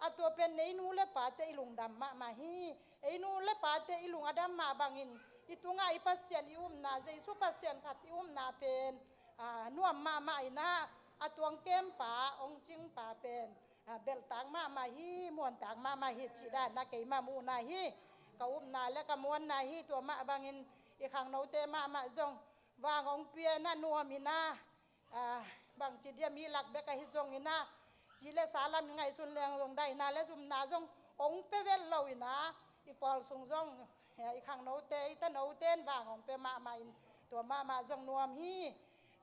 a tua pen ei nu le pate i lungdam mahmah hi. Ei nu le pate i lung a dam mah bangin i tungah i Pasian i upna, Jesu Pasian khat i upna pen, a, nuam mahmah inah, a tuang kempa, ong cingpa pen, a, belhtak mahmah hi, muantak mahmah hi, cih dan na keimah muhna hi. Ka upna le ka muanna hi. Tua mah bangin i khangnote mahmah zong vang ong pia inah, nuam inah, a, bangci dia mi lak bek ahi zong inah, ci le sa lam i ngaihsun leng zong daina le zumna zong ong pe vel lo inah, i pawl sung zong, a, i khangnote, i tanote in vang ong pe mahmah in, tua mahmah zong nuam hi.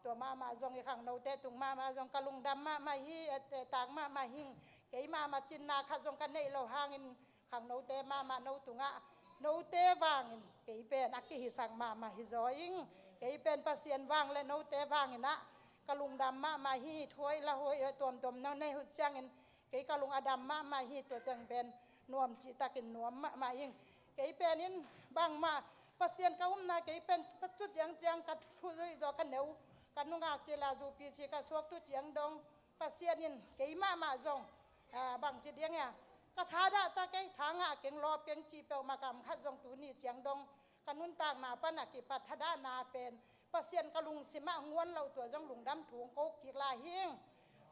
Tua mahmah zong i khangnote tung mahmah zong ka lungdam mahmah hi, a, tehtak mahmah hing. Kei mahmah cinna khat zong ka neih lo hangin, khangnote mahmah no tungah, note vangin kei pen a kihisak mahmah hi zaw ing. Kei pen Pasian vang le note vang inah ka lungdam mahmah hi. Thuai la huai tuamtuam no nei huh ciangin kei ka lung a dam mahmah hi. Tua teng pen nuam cihtakin nuam mahmah ing. Kei pen in bangmah Pasian ka upna, kei pen ka tu ciangciang ka thu zui zaw ka neu, ka nungak cila zupi ci ka suak tu ciang dong Pasian in kei mahmah zong, a, bangci diang ia, ka thadah ta kei, tha ngah keng, lawp keng cih peuhmah kam khat zong tuni ciang dong ka nuntakna pan a kipat thadahna pen Pasian ka lungsimah nguan loh, tua zong lungdam thu ong ko kik lai hing.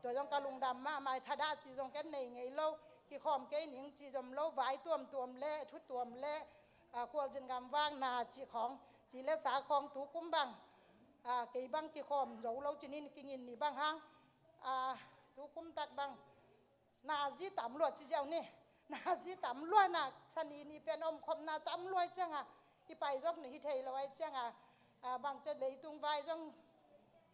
Tua zong ka lungdam mahmah hi. Thadah cih zong ken nei ngei lo, kikhawm kei ning cih zom lo, vai tuamtuam le thu tuam le, a, khualzin gamvakna cih khawng, ci le sa khawng tu kum bang, a, kei bang kikhawm zo lo ci ni, kingin ni bang hang, a, tu kum tak bang nazi tam lua ci ziau ni. Nazi tam lua na, sani ni pen omkhopna tam lua cianga i pai zok ni hi thei lo ai cianga, a, bangcia leitung vai zong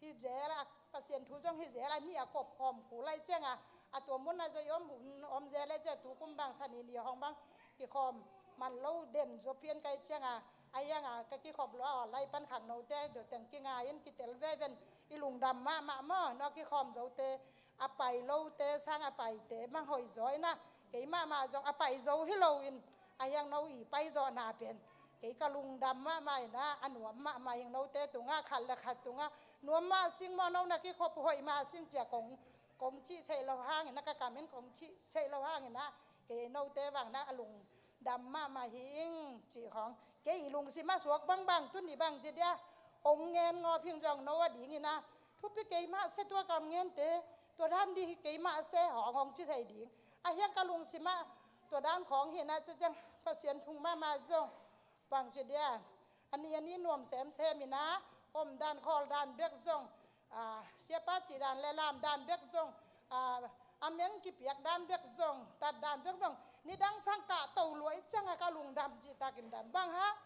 hi zel a, Pasian thu zong hi zel a, mi a kop hawm kul ai cianga, a tua mun a zoi om, om zel ai cianga, tu kum bang sani ni hong bang kikhawm man lo den zo pian kai cianga, a ianga ka kikhop lo a, lai pan khangnote do teng kinga in kitel ve ven, i lungdam mahmah maw, no kikhawm zote, a pai lote sang a paite mang hoih zaw inah, kei mahmah zong a pai zo hi loin, a hiang no i pai zawhna pen kei ka lungdam mahmah inah, a nuam mahmah hing. Note tungah, khat le khat tungah, nuam mah sing maw, no na kikhop hoih mah sing cia kong, kong cih theih lo hang inah, ka kamin kong cih theih lo hang inah, kei note vang na a lung dam mahmah hi ing cih khawng. Kei i lungsim a suak bangbang tuni bang ci dia, ong ngen ngawp hing zong no a ding inah, thupi kei mah se tua kam ngente, tua dan di hi kei mah se hong hong ci thei ding. A hiang ka lungsim ah tua dan khawng hi inah, cia ciang Pasian thung mahmah zong bang ci dia, a ni a ni nuam semsem inah, om dan khawl dan bek zong, a, siapa cih dan le lam dan bek zong, a, a meng kipiak dan bek zong, tat dan bek zong, nidang sang kahto luai cianga ka lungdam cihtakin dam. Bang hang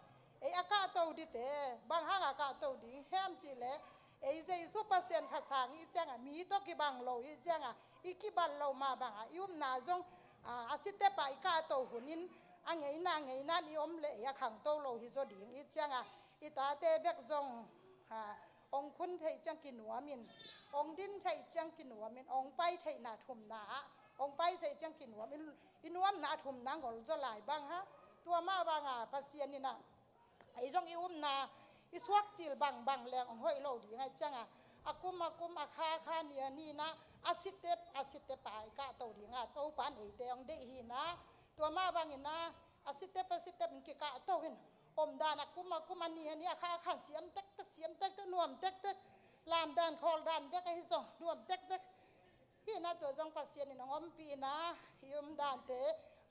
ei a kahto dite, bang hang a kahto ding hiam cih le, ei Jesu Pasian khat sang i cianga, mi tawh kibang lo i cianga, i kibang lo mah banga i upna zong, a, a sitep a i kahto hunin, a ngeina ngeina ni om le ei a khangto lo hi zaw ding i cianga, i tate bek zong, a, ong khun theih ciang kinuamin, ong din theih ciang kinuamin, ong pai theihna thumna ah, ong pai theih ciang kinuamin, i nuamna thumna ngol zaw lai bang hang. Tua mah banga Pasian inah ei zong i upna i suak cil bangbang leng ong hoih lo ding ai cianga, a kum a kum, a kha a kha, ni a ni inah, a sitep a sitep a i kahto dinga Topan eite ong deih hi inah, tua mah bang inah, a sitep a sitep in kikahto in, om dan a kum a kum, a ni a ni, a kha a khan siam tektek, siam tektek, nuam tektek, lam dan khawl dan bek ahi zong nuam tektek. Hi inah tua zong Pasian in ong ompih inah, i um dante,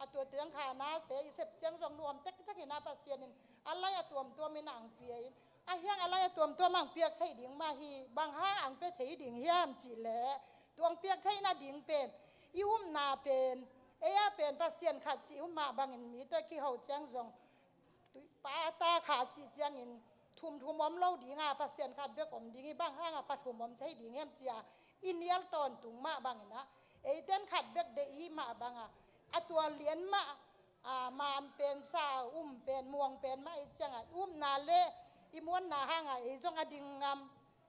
a tua tiang khanate i sep ciang zong nuam tektek inah, Pasian in a lai a tuamtuam inah ang pia in, a hiang a lai a tuamtuam ang piak theih ding mah hi. Bang hang ang pia thei ding hiam cih le, tua ang piak theihna ding pen, i upna pen, ei a pen Pasian khat cih um mah bangin mi tawh kiho ciang zong, tuipa ta kha cih ciangin thumthum om lo dinga, Pasian khat bek om ding hi. Bang hanga pathum om thei ding hiam cia i nial tawntung mah bang inah, Eiten khat bek deih i hih mah banga, a tua lian mah, a, man pen, sa um pen, muang pen mah i cianga, i upna le i muanna hanga ei zong a ding ngam,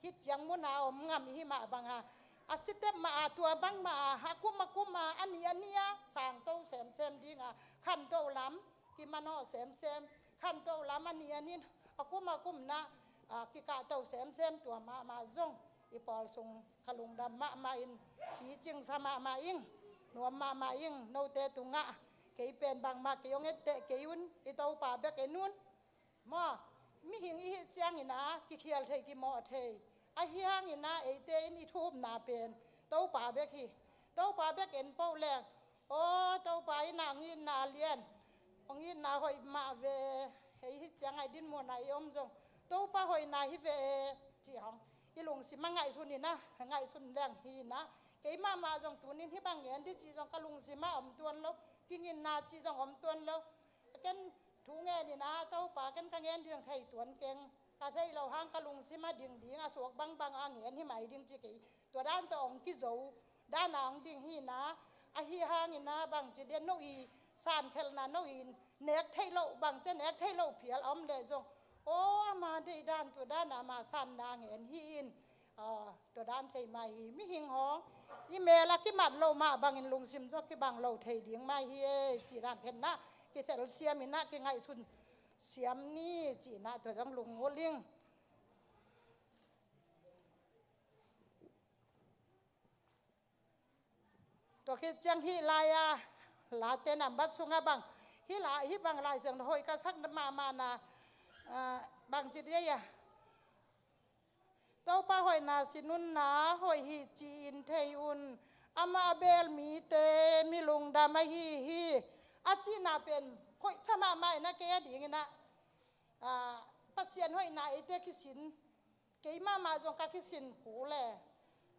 hih ciang muna om ngam i hih mah banga, a sitep mah a, tua bang mah a, a kum a kum a, a nih a nih a sangto semsem dinga, khanto lam kimanawh semsem, khanto lam a nih a nih a kum a kum na, a, kikahto semsem, tua mahmah zong i pawl sung ka lungdam mahmah in, picingsa mahmah ing, nuam mahmah ing, note tungah. Kei pen bangmah kei hong etteh kei un, i Topa bek en un. Maw, mihing i hih ciangin a, kikhial thei, kimawh thei. Ahi hangin a, eite in i thu upna pen Topa bek hi. Topa bek en poh leng, aw, Topa in a, hong itna lian, hong itna hoih mah ve, hei hih cianga i dinmun a i om zong Topa hoihna hi ve, ci hong i lungsim a ngaihsun in a, ngaihsun leng hi in a. Kei mahmah zong tunin hih bang ngen ding cih zong ka lungsim a om tuan lo, kingitna cih zong om tuan lo. Ken thu ngen in a, Topa, ken ka ngen ding thei tuan keng. Ka theih loh hang ka lungsim a ding ding, a suak bangbang a ngen hi mai ding ci kei. Tua dan tawh hong kizo dan a hong ding hi in a, ahi hangin a, bangci dia no i sankhelhna, no i nek theih loh, bangci a nek theih loh phial a om leh zong, aw, ama deih dan, tua dan a ama sanna ngen hi in. Aw, tua dan thei mai hi. Mihing hong i mel a kimat loh mah bangin lungsim zong kibang lo thei ding mai hi e, cih dan phen na kithel siam in a, kingaihsun siam ni, cih na tua zong lungngul ing. Tua khit ciang hih lai-a, Late nambat sungah bang, hih lai, hih bang Lai Siangtho hoih ka sak mahmah na, ah, bangci dia, Topa hoihna sin un na, hoih hi ci-in thei un, amah a beel mite mi lungdam ahi hi, a cihna pen hoih sa mahmah in a, kei a dingin a, ah, Pasian hoihna eite kisin, kei mahmah zong ka kisin kul e.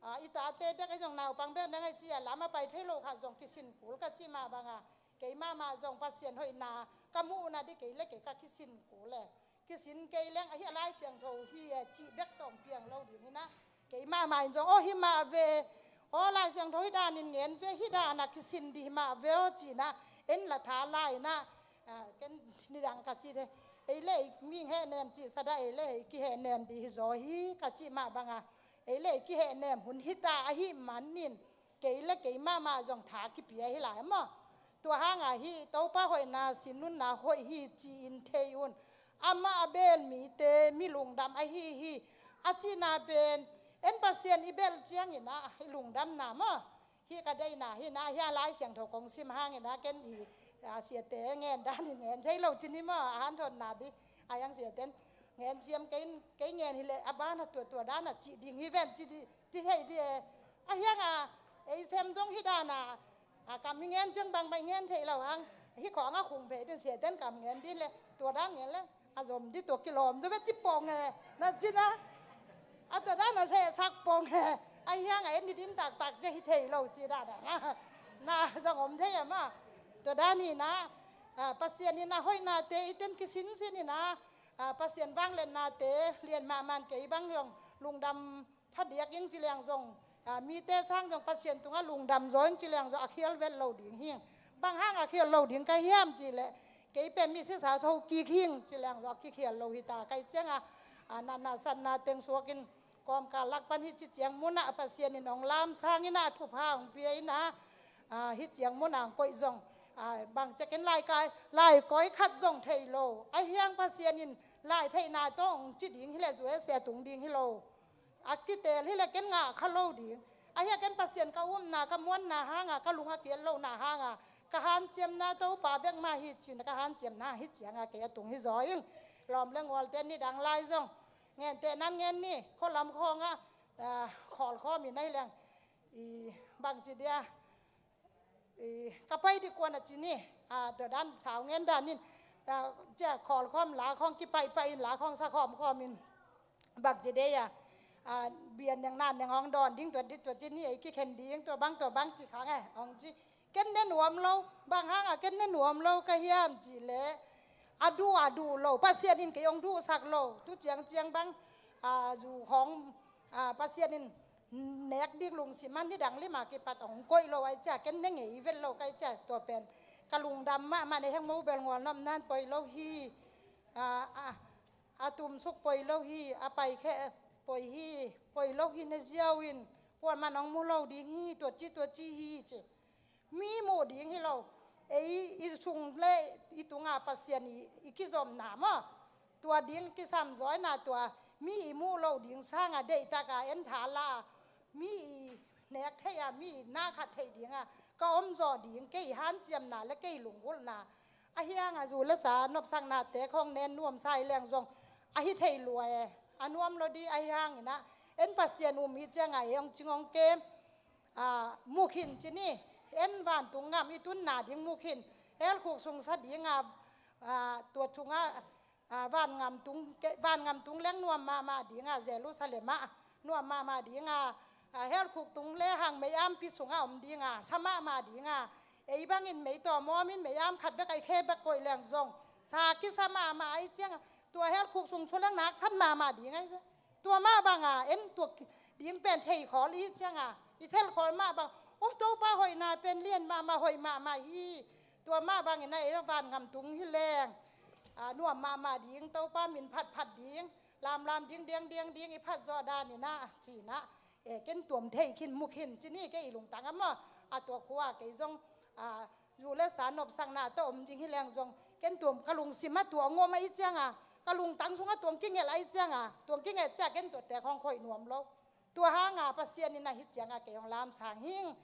Ah, i tate bek ahi zong, naupang bek dang ahi ci a, lam a pai thei lo khat zong kisin kul ka cih mah banga, kei mahmah zong Pasian hoihna ka muhna ding, kei le kei ka kisin kul e. Kisin kei leng, ahi a, Lai Siangtho hi e cih bek tawh hong piang lo ding hi na. Kei mahmah in zong, aw, hi mah ve, aw, Lai Siangtho hih danin ngen ve, hih dana kisin ding hi mah ve aw, cih na, en la tha lai na. Ah, ken nidang ka ci thei. Ei le ei mihing hehnem cih sa dah, ei le ei kihehnem ding hi zaw hi ka cih mah banga, ei le ei kihehnem hun hi ta ahih manin, kei le kei mahmah zong tha kipia hi lai maw. Tua hanga hih Topa hoihna sin un na, hoih hi ci-in thei un, amah a beel mite mi lungdam ahi hi, a cihna pen, en Pasian i belh ciangin a i lungdamna maw. Hih ka deihna hi na, hih a Lai Siangtho kong sim hangin a, ken hi, a, siate ngen danin ngen thei lo cin hi maw, a hanthotna ding. A hiang siaten ngen thiam kei, kei ngen hileh a bana tua, tua dana cih ding hi ven ci ding, ci thei ding e. A hiang a, ei sem zong hih dana, a, kam hi ngen ciang bangmah i ngen thei lo hang, hih khawng a khung phei ding, siaten kam ngen ding le, tua dan ngen le a zom ding, tua kilawm zaw ve ci pong e, na ci na. A tua dan a sehsak pong e. A hiang a en i din taktak cia hi thei lo ci dan a, na zong om thei a maw. Tua dan hi na, a, Pasian in a hoihnate i ten kisinsin in a, a, Pasian vangliatnate lian mahmah in, kei bang zong lungdam phadiak ing ci leng zong, a, mite sang zong Pasian tungah lungdam zaw ing ci leng zong a khial vet lo ding hi. Bang hang a khial lo ding ka hiam cih leh, kei pen mi sisa so kik hing ci leng zong a kikhial lo hi ta. Kai cianga, a, natna satna teng suakin kawmkal lak pan hih ci ciang munah Pasian in hong lamsang in a, thupha hong pia in a, a, hih ciang munah hong koih zong, a, bang ciakin lai kai, lai kawi khat zong thei lo. A hiang Pasian in lai theihna tawh hong ci ding hileh zu e sia tung ding hi lo. A kiteel hileh ken ngah kha lo ding. A hia ken Pasian ka upna, ka muanna hanga, ka lung a kiat lohna hanga, ka hanciamna Topa bek mah hi cin, ka hanciamna hi cianga kei a tung hi zaw ing. Lawm le ngualte nidang lai zong, ngenteh nan ngen ni, khualam khawngah, a, khawlkhawm in ahi leng, i, bangci dia, i, ka pai dih kuan a ci ni, a, tua dan sau ngen dan in, a, cia khawlkhawm la khawng kipaihpaih in, la khawng sa khawmkhawm in, bangci dei a, a, bian neng nan neng hong dawn ding, tua dih tua ci ni, ei kikhen ding, tua bang tua bang ci khang e, hong ci. Ken ne nuam lo, bang hanga ken ne nuam lo ka hiam cih leh, a duh a duh lo, Pasian in kei hong duhsak lo, tu ciangciang bang, a, zu khawng, a, Pasian in nek ding lungsim a nidang lima kipat hong koih lo ahih ciang ken ne ngei vet lo ka hih ciang tua pen ka lungdam mahmah. Na heng mo bel ngual nop nan poi lo hi. A, a, a tumsuk poi lo hi, a paikhia poi hi, poi lo hi na ziau in kuaman hong mu lo ding hi, tua ci tua ci hi ci. Mi muh ding hi lo. Ei i sung le i tunga Pasian i, i kizomna maw, tua ding kisamzawina tua mi i muh loh ding sanga deihtaka en tha la, mi i nek theih a, mi i na khat theih dinga ka omzawh ding kei hanciamna le kei lunggulhna. Ahi hanga zu le sa nopsaknate khong nen nuamsa hi leng zong ahi thei lua e. A nuam lo di ahi hangina en Pasian um i cianga ei hong cing hong kem. A, mukhin ci ni, en vantung ngam i tunna ding mukhin, helkhuk sungsa dinga, a, tua tunga, a, vangam tung, vangam tung leng nuam mahmah dinga, Jerusalem ah nuam mahmah dinga, a, helkhuk tung le hang mei-am pi sunga om dinga, sa mahmah dinga, ei bangin mei tawm om in mei-am khat bek a i khe bek koih leng zong sa kisa mahmah ahih cianga, tua helkhuk sung sua leng naksan mahmah ding ahi ve. Tua mah banga en tua ding pen thei khawl i cianga i thel khawl mah bang, oh, Topa hoihna pen lian mahmah, hoih mahmah hi. Tua mah bangina ei vangam tung hi leng, a, nuam mahmah ding, Topa min phatphat ding, lamlam ding, diangdiang ding i phat zawh danina cina, e, ken tuam thei khin mukhin ci ni kei i lungtang a maw. A, tua khua kei zong, a, zu le sa nopsakna tawh om ding hi leng zong ken tuam ka lungsim a tua ngom ahih cianga ka lungtang sunga tuang kingelh ahih cianga tuang kingelh ciah ken tuate khong khoih nuam lo. Tua hanga Pasian in ahih cianga kei hong lamsang hing.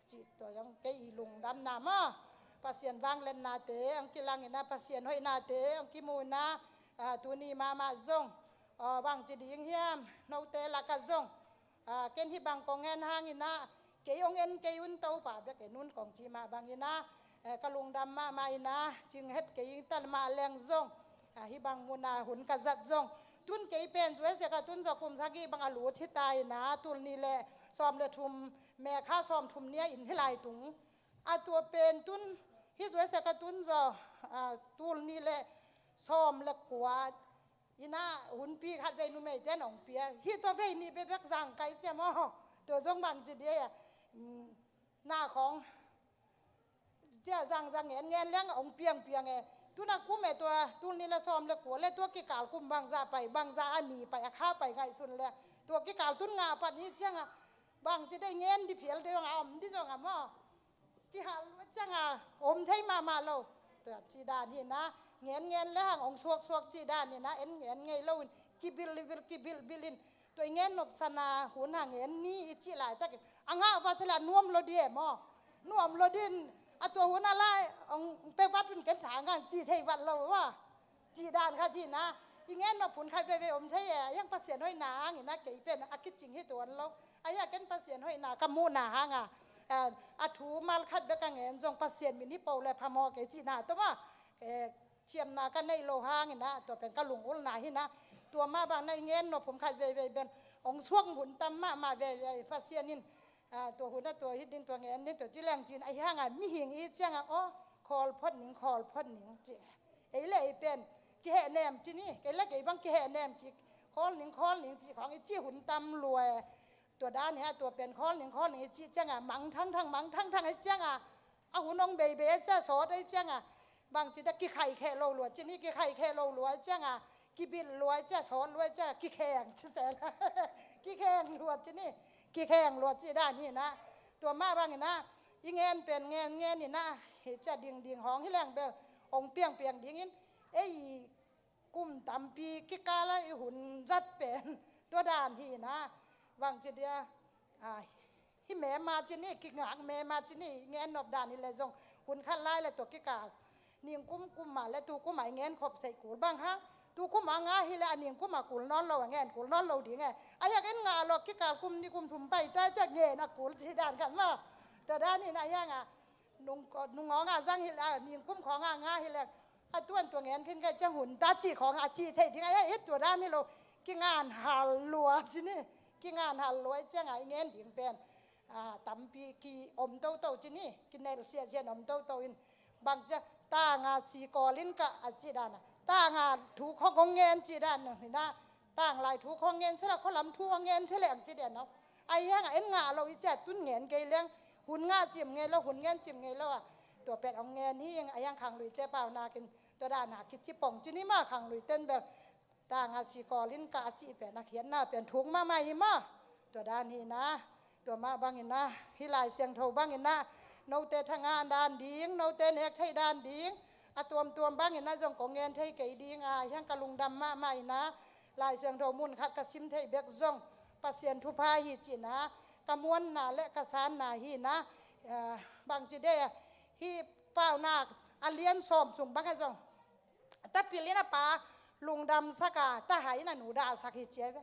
Cih tua zong kei i lungdamna maw. Pasian vangliatnate hong kilangina Pasian hoihnate hong kimuna, a, tuni mahmah zong, a, bangci ding hiam note lakah zong, a, ken hih bang kong en hangina kei hong en kei un Topa bek en un kong cih mah bangina, e, ka lungdam mahmah ina cing het kei ing ta mah leng zong, a, hih bang muna hun ka zat zong tun kei pen zu e sia ka tun zaw kum sagih bang a lut hi ta ina tul nih le sawm le thum, mekha sawm thum nia in hi lai tung. A tua pen tun hih zu e sia ka tun zaw, a, tul nih le sawm le kua ina hunpi khat vei numeite nong pia hi tua vei nih bebek zang kai cia maw. Tua zong bangci dia, mm, na khong cia zang zang ngen ngen leng ong piang piang e. Tuna kum e tua tul nih le sawm le kua le tua kikal kum bangza pai, bangza a ni pai, a kha pai ngaihsun le tua kikal tun nga pan hi cianga bangci dei ngen di phial dei zong a om di zong a maw. Kihal lua cianga om thei mahmah lo. Tua ci dan hina ngen ngen le hang ong suak suak ci dan hina en ngen ngei lo in kibil bil kibil bil in tua i ngen nopsana hun hang ngen ni i ci laitakin a ngah vat thei la nuam lo di e maw. Nuam lo din a tua hun a lai ong pe vat un ken tha ngang ci thei vat lo wa. Cih dan khat hi na, i ngen nop hun khat veivei om thei e, a hiang Pasian hoihna hangin a kei pen a kicing hi tuan lo. A hiang ken Pasian hoihna ka muhna hanga, a, a thu mal khat bek a ngen zong Pasian min hi po le phamawh kei cihna tuma, e, ciamna ka neih lo hangin a, tua pen ka lungulna hi na, tua mah bang na i ngen nop hun khat veivei pen ong suak hun tam mahmah veivei Pasian in, a, tua hun a tua hih din tua ngen din tua ci leng cin a hianga mihing i cianga aw khawl phot ning khawl phot ning ci. Ei le ei pen kihehnem ci ni, kei le kei bang kihehnem ki khawl ning khawl ning ci khong i ci hun tam lua e. Tua dan hia tua pen khawl ning khawl ning i ci cianga mang thang thang mang thang thang i cianga a hun ong bei bei a cia sawt a i cianga bangci ta kikhai kheh lo lua ci ni kikhai kheh lo lua i cianga kibilh lua i cia sawt lua i cianga kikheng ci sel kikheng lua ci ni kikheng lua ci dan hi na. Tua mah bangin a i ngen pen ngen ngen in a hi cia ding ding hong hi leng bel ong piang piang dingin ei kum tampi kikala i hun zat pen tua dan hi na. Bangci dia, a, hi mema ci ni kingak mema ci ni ngen nop dan hi le zong hun khat lai le tua kikal ning kum kum ma le tu kum a i ngen khop thei kul bang ha. Tu kum a nga hi le a ning kum a kul nawn lo a ngen kul nawn lo ding e. A hiak en nga lo kikal kum ni kum thum pai ta cia ngen a kul ci dan khat ma. Tua dan hi na hianga nung, nung ngawng a zang hi le a ning kum khawng a nga hi le a tuan tua ngen khin kai ciang hun ta ci khawng a ci thei ding a hiak tua dan hi lo kingan hal lua ci ni kingan hal lua i cianga i ngen ding pen a, tampi ki om toto ci ni, ki nel sia sia om toto in bang cia tanga si kawlin ka a ci dana tanga thu khong ong ngen ci dan hina tang lai thu khong ngen sela khualam thu khong ngen thele ang ci dan no. Ahi hangah en ngah lo i ciah tun ngen kei leng, hun ngah cim ngei lo, hun ngen cim ngei lo a, tua pen hong ngen hi. Ahi hang khangluite paunakin tua dana kici pong ci ni maw, khangluiten bel tanga sikawlin ka a cih pen a khiatna pen thuk mahmah hi maw. Tua dan hi na, tua mah bangin ah hih Lai Siangtho bangin ah note thangah dan ding, note nek theih dan ding, a tuamtuam bangin ah zong kong ngen thei kei ding a, hiang ka lungdam mahmah in ah Lai Siangtho mun khat ka sim theih bek zong Pasian thupha hi cihna, ka muanna le ka sanna hi na. Bangci de, hih paunak a lian sawm sung bangah zong tapil in a pa lungdamsak a, tahai in a nu dahsak hi ci a ve.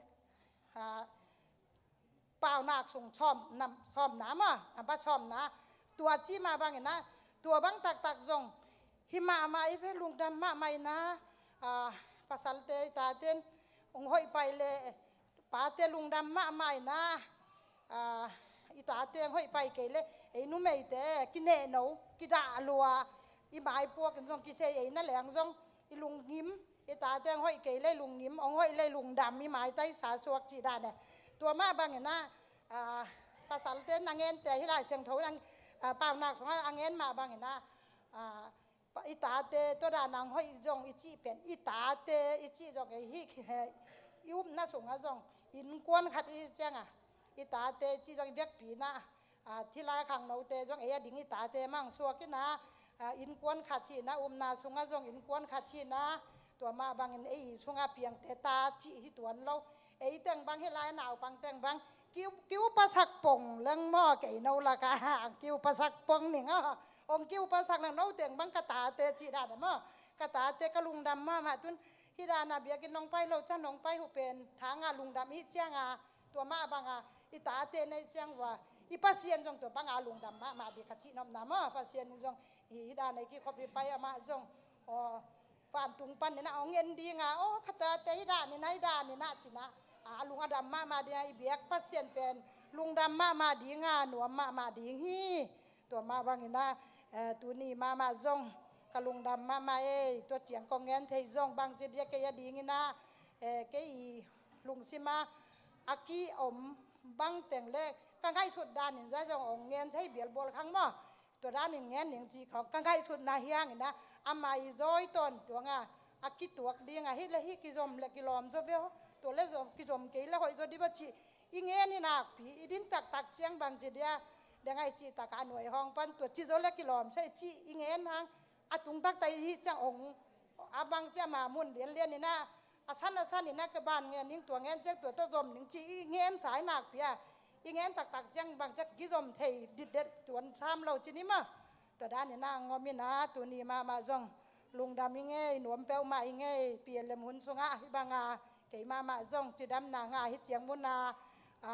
Paunak sung sawmna, sawmna maw, a ba sawmna. Tua ci mah bangin ah, tua bang taktak zong hi mahmah i ve, lungdam mahmah in ah, pasalte i taten hong hoih pai le, pate lungdam mahmah in ah, i tate hong hoih pai kei le, ei numeite kinehno kidah lua, i maipuakin zong kisei ei na leng zong i lungngim, i tate hong hoih kei le i lungngim, hong hoih le i lungdam, i maitaisa suak cih dan e. Tua mah bangin ah, pasalte na ngente hih Lai Siangtho in ah, paunak sungah a ngen mah bangin ah, i tate tua dana hong hoih zong i cih pen, i tate i cih zong ei hih i upna sungah zong innkuan khat i cianga, i tate i cih zong i vekpi na, thilai khangnote zong ei a ding i tate mah hong suak in ah, innkuan khat hi na, upna sungah zong innkuan khat hi na. Tua mah bangin ei sungah piangte ta cih hi tuan lo. Ei teng bang hih lai a naupang teng bang ki, kiupasak pong leng maw, kei no lakah kiupasak pong ning a, hong kiupasak leng no teng bang ka tate cih dan a maw, ka tate ka lungdam mahmah tun. Hih dana biakinn nong pai lo ciang nong pai uh pen thanga lungdam i hih cianga, tua mah banga i tate nei ciang vua i Pasian zong tua banga lungdam mahmah ding ka cih nopna maw. Pasian in zong hih dana i kikhop hi pai amah zong, aw, vantung panin ah hong en dinga, aw, ka tate hih danin ah, hih danin ah cin ah, a lung a dam mahmah dinga, i biak Pasian pen lungdam mahmah dinga, nuam mahmah ding hi. Tua mah bangin ah, tuni mahmah zong ka lungdam mahmah ei. Tua ciang kong ngen thei zong bangci dia kei a dingin ah, kei i lungsim ah a kiom bangteng le ka ngaihsut danin zai zong hong ngen thei bialbual khang maw. Tua danin ngen ning cih khawng ka ngaihsutna hi hangin ah, ama i zawi tawntung a, a kituak ding a, hih le hih kizom le kilawm zaw ve aw, tua le zom, kizom kei le hoih zaw dih ba cih i ngen i nakpi, i din taktak ciang bangci dia, deng ai cih takah a nuai hawng pan tua ci zaw le kilawm sa i cih i ngen hang, a tung taktak i hih ciang hong, a bangci ama mun lianlian in ah, a san a san in ah ka ban ngen ning, tua ngen ciang tua tawh zom ning cih i ngen sa i nakpi a, i ngen taktak ciang bangci a kizom thei ditdet tuan sam lo ci ni maw. Tua danin ah ngom in ah tuni mahmah zong lungdam i ngei, nuam peuhmah i ngei. P L M hun sungah hih banga kei mahmah zong cidamna ngah hi ciang mun ah,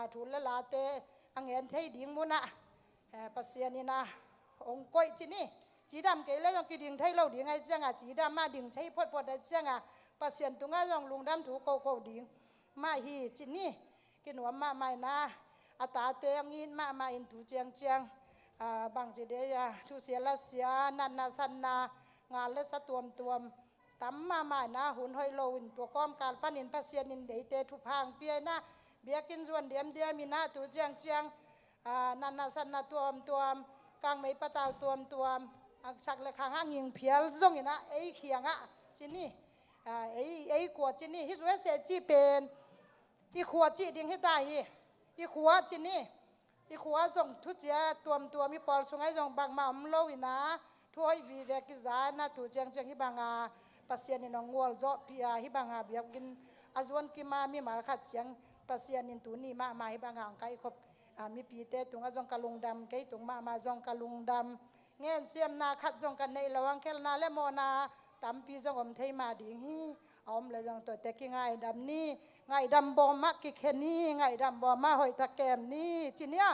thu le late a ngen thei ding mun ah, Pasian in ah hong koih ci ni. Cidam kei le zong kiding thei lo ding ai cianga, cidam mah ding thei photphot ai cianga, Pasian tungah zong lungdam thu kohkoh ding mah hi ci ni. Kinuam mahmah in ah, a tate hong it mahmah in tu ciangciang, bangci dei a, thusia lasia, natna satna, ngal le sa tuamtuam tam mahmah in ah, hun hoih loin tua kawmkal panin Pasian in eite thupha hong pia in ah, biakinn zuan diamdiam in ah tu ciangciang, natna satna tuamtuam, kangmei patau tuamtuam, a sak le khang a ngingphial zong in ah ei kiangah ci ni, ei, ei khua ci ni, hih U S A cih pen i khua cih ding hi ta hi. I khua ci ni. I khua zong thucia tuamtuam i pawl sungah zong bangmah om lo in ah, thu hoih vive kiza in ah tu ciangciang hih banga Pasian in hong gualzawhpih a, hih banga biakinn a zuan kim a mimal khat ciang Pasian in tuni mahmah hih banga hong kaikhop mipite tungah zong ka lungdam, kei tung mahmah zong ka lungdam. Ngensiamna khat zong ka neih lo ang, khelna le mawhna tampi zong om thei mah ding hi. A om le zong tuate kingaidam ni. Ngaihdam bawm ah kikhen ni, ngaihdam bawm ah hoih tak kem ni ci ni a.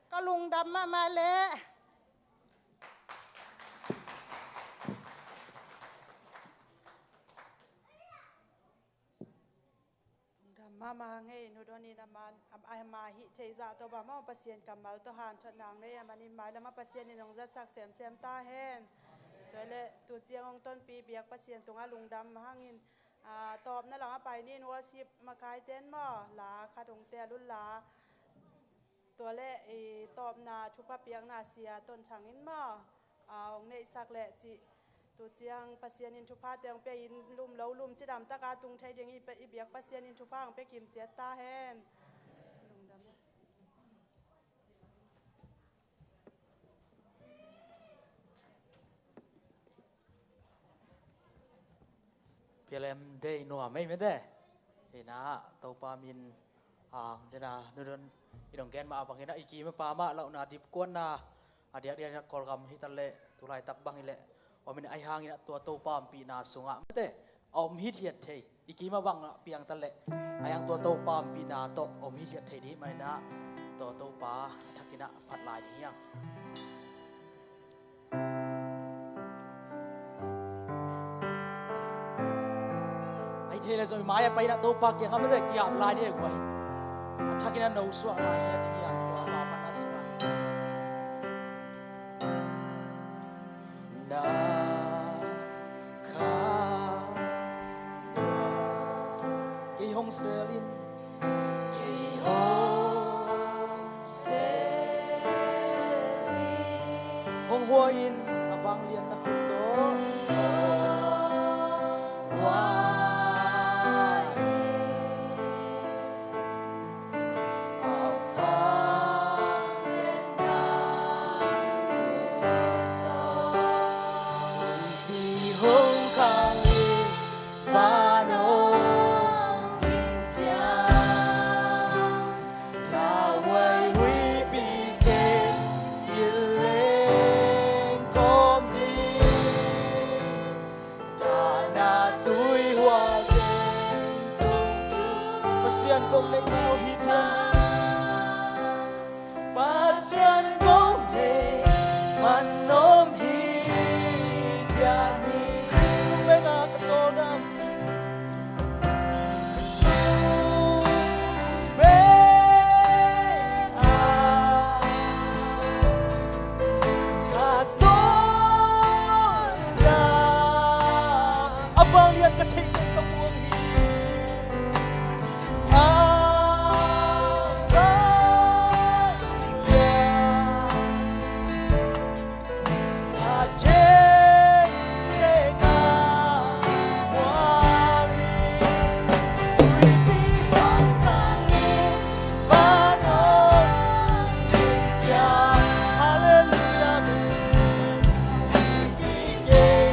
Ka lungdam mahmah leh. Lungdam mahmah ngei, Nu Don in a man, a, a ma hih thei zah tawh bang maw, Pasian kammal tawh hanthotna nei a manin mailam ah Pasian in hong zatsak semsem ta hen. Tua leh tu ciang hong tonpih biak Pasian tungah lungdam hangin, a, tawpna lam ah pai ni in, worship makaite in maw, la khat hong tel un la. Tua leh i tawpna thupha piakna sia Ton Thang in maw, a hong neihsak leh cih, tu ciang Pasian in thuphate hong pia in, lum lo lum cidam taka tung thei ding i, i biak Pasian in thupha hong pia kim ciat ta hen. Lungdam. P L M Day nuam ei mete. Ina Topa min ang dena nudon i dong gen mah a bangin a i kim a pa mah lauhna dipkuanna a diakdiak ina Kawlgam hitaleh tulaitak bang hileh om in a, ahi hangin a tua Topa ompihna sungah mete a om hithiat thei, i kim a bang a piang taleh a iang tua Topa ompihna tawh om hithiat thei dih maninah tua Topa thakinah phat lai ding hiang. Ai thei le zong i mai a paina Topa kiang a mete kiam lai ni le guai. A thakin a no suak lai ni a ding hiang tua pa pan a suak. Na kha kei hong selin, kei hong selin, hong huai in a vanglian na khut tawh. Huai in a vanglian na khut tawh. Huipi hong khang in, van hong ging ciang, lauhuai huipi kei in leng kawm ding. Dahna tuihual teng tung thu Pasian kong neih man om hi thiat ni. Pasian kong neih man om hi thiat ni. Jesuh bek a ka tawldam. Jesuh bek a ka tawldam. A vanglian ka theih kei ka muang hi. A vanglian ka theih kei ka muang hi. Huipi hong khang in, van hong ging ciang. Halleluiah. Huipi kei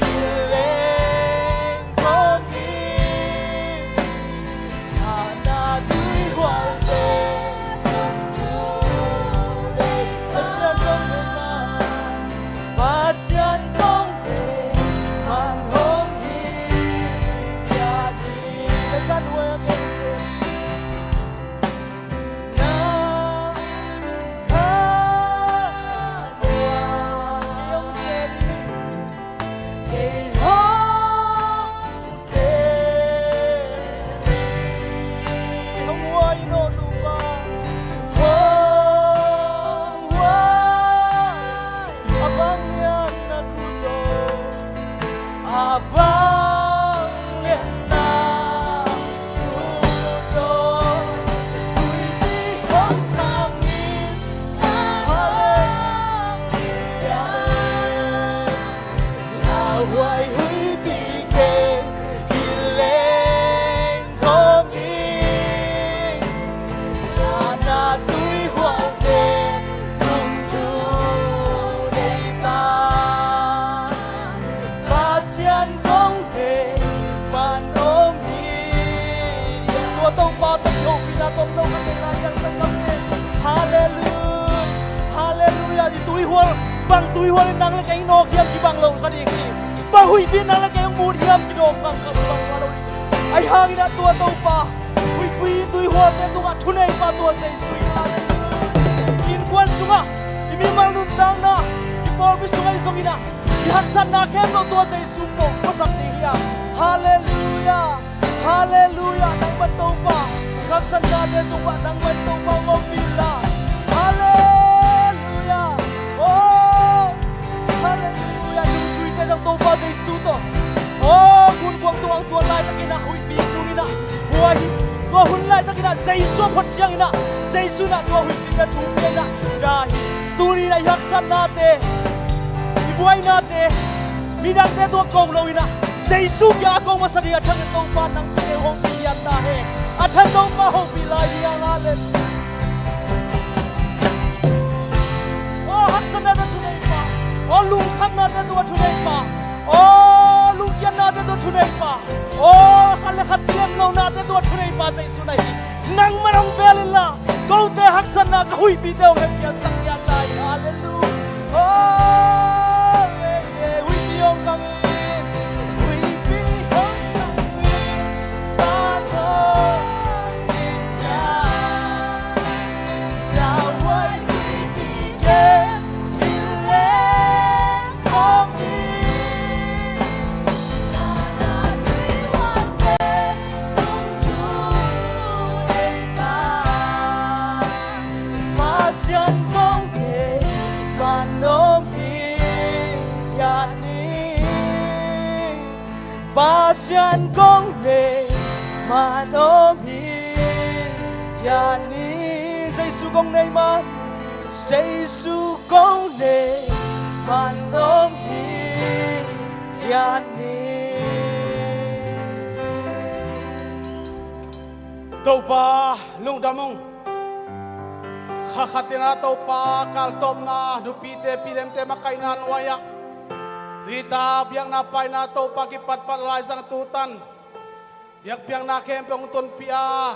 in leng kawm ding. Dahna tuihual teng tung thu Pasian kong neih man, Pasian kong neih man om hi thiat ni. Kan huai a kong seh. Na kha kei hong selin, kei hong selin, hong huai in aw Topa. Hong huai a vanglian na khut tawh. A vanglian na khut tawh. Huipi hong khang in, Halleluiah. Lauhuai huipi kei in leng kawm ding. Dahna tuihual teng tung thu nei pa, Pasian kong neih man om hi. Tua Topa tawh hopihna tomno ka neih lai hiang, sanggam ne. Halleluiah. Halleluiah. I tuihual, bang tuihual in nang le kei nawk hiam kibang lo kha ding hi. Bang huipi in nang le kei hong mut hiam kidawk bang kha lo ding. Ahi hangin a tua Topa, huipi tuihualte tungah thuneipa tua Jesuh hi. Halleluiah. I innkuan sungah, i mimal nuntakna, i pawlpi sungah i zongin ah, i haksatna khempeuh tua Jesuh pawh puasak ding hi a. Halleluiah. Halleluiah. Nangman Topa, i haksatnate tungah nangman Topa hong ompih inla. Halleluiah. Oh, halleluiah. Nungzuite zong Topa Jesuh tawh, oh, gunkuang tungah hong tuan laitakin ah huipi nungin ah, huai hi. Tua hun laitakin ah Jesu a phot ciangin ah Jesu in ah tua huihpite thu pia in ah ta hi. Tuni in ah i haksatnate, i buainate, midangte tungah ko lo in ah Jesu kiangah ko masa ding a, a thanem Topa nang kiang hong pi ngiat ta hen. A thanem Topa hong pi lai ding a, hallelujah. Aw haksatnate thuneipa, aw lungkhamnate tungah thuneipa, aw lungkiatnate tungah thuneipa, aw khat le khat kilemlohnate tungah thuneipa Jesu na hi. Nangman hong bel inla, kote haksatna ka huihpite hong hempiansak ngiat ta hi. Hallelujah. Aw, eh, eh, huihpi hong kang in, huihpi hong kang in, ta hong in ciang. Pasian kong nei man om hi ciat ni. Pasian kong nei man om hi ciat ni. Jesu kong nei man, Jesu kong nei man om hi ciat ni. Topa lungdam ung. Kha khat in ah Topa kaltawpna, nupite pilemte makaihna nuai-ah, tuita biakna paina Topa kipatpat laizang tutan biakpiakna khempeuh hong tonpih a,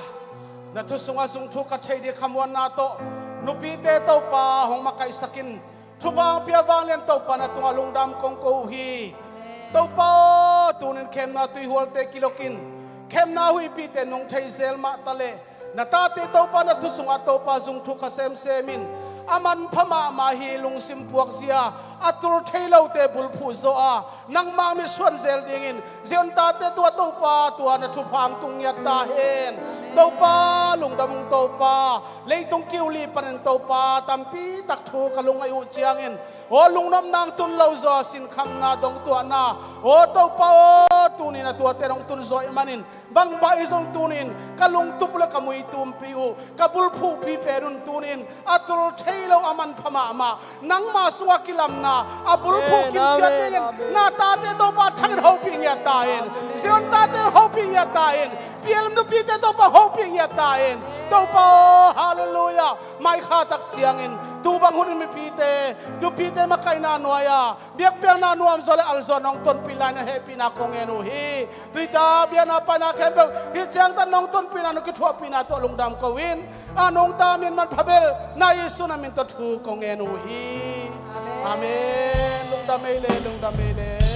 na thu sungah zungthuk ka theih ding khamuanna tawh nupite Topa hong makaihsak in. Thupha hong pia vanglian Topa na tungah lungdam kong ko uh hi. Topa aw, tunin khemna tuihualte kilokin, khemna huihpite nung thei zel mah taleh, na tate Topa na thu sungah Topa zungthuk kha semsem in. A manpha mahmah hi lungsim puakzia, a tul thei lote bulphuh zawh a, nangmah mitsuan zel dingin Zion tate tungah Topa tua na thupha hong tung ngiat ta hen. Topa lungdam ung Topa, leitung kiu li panin Topa tampi tak thu ka lungngaih uh ciangin, aw lungnopna hong tun lo zaw, sinkhamna dongtuahna, aw Topa aw, tunin a tuate hong tun zaw ih manin, bangbang hi zong tunin ka lungtup le ka muitumpih uh, ka bulphuhpih pen un tunin a tul thei lo a manpha mahmah, nangma sungah kilamna a bulphuh kimciat dingin na tate Topa thangin hopih ngiat ta in. Zion tate hopih ngiat ta in. Pialam nupite Topa hopih ngiat ta in. Topa aw, hallelujah. Mai kha tak ciangin tu bang hunin mipite, nupite makaihna nuai-a biakpiakna nuamzaw le alzaw nong tonpih lai na hehpihna kong ngen uh hi. Tuita biakna paina khempeuh hih ciangtan nong tonpihna nong kithuahpihna tawh lungdam ko in, a nungta min manpha bel na Jesu na min tawh thu kong ngen uh hi. Amen. Lungdam ei le, lungdam ei le.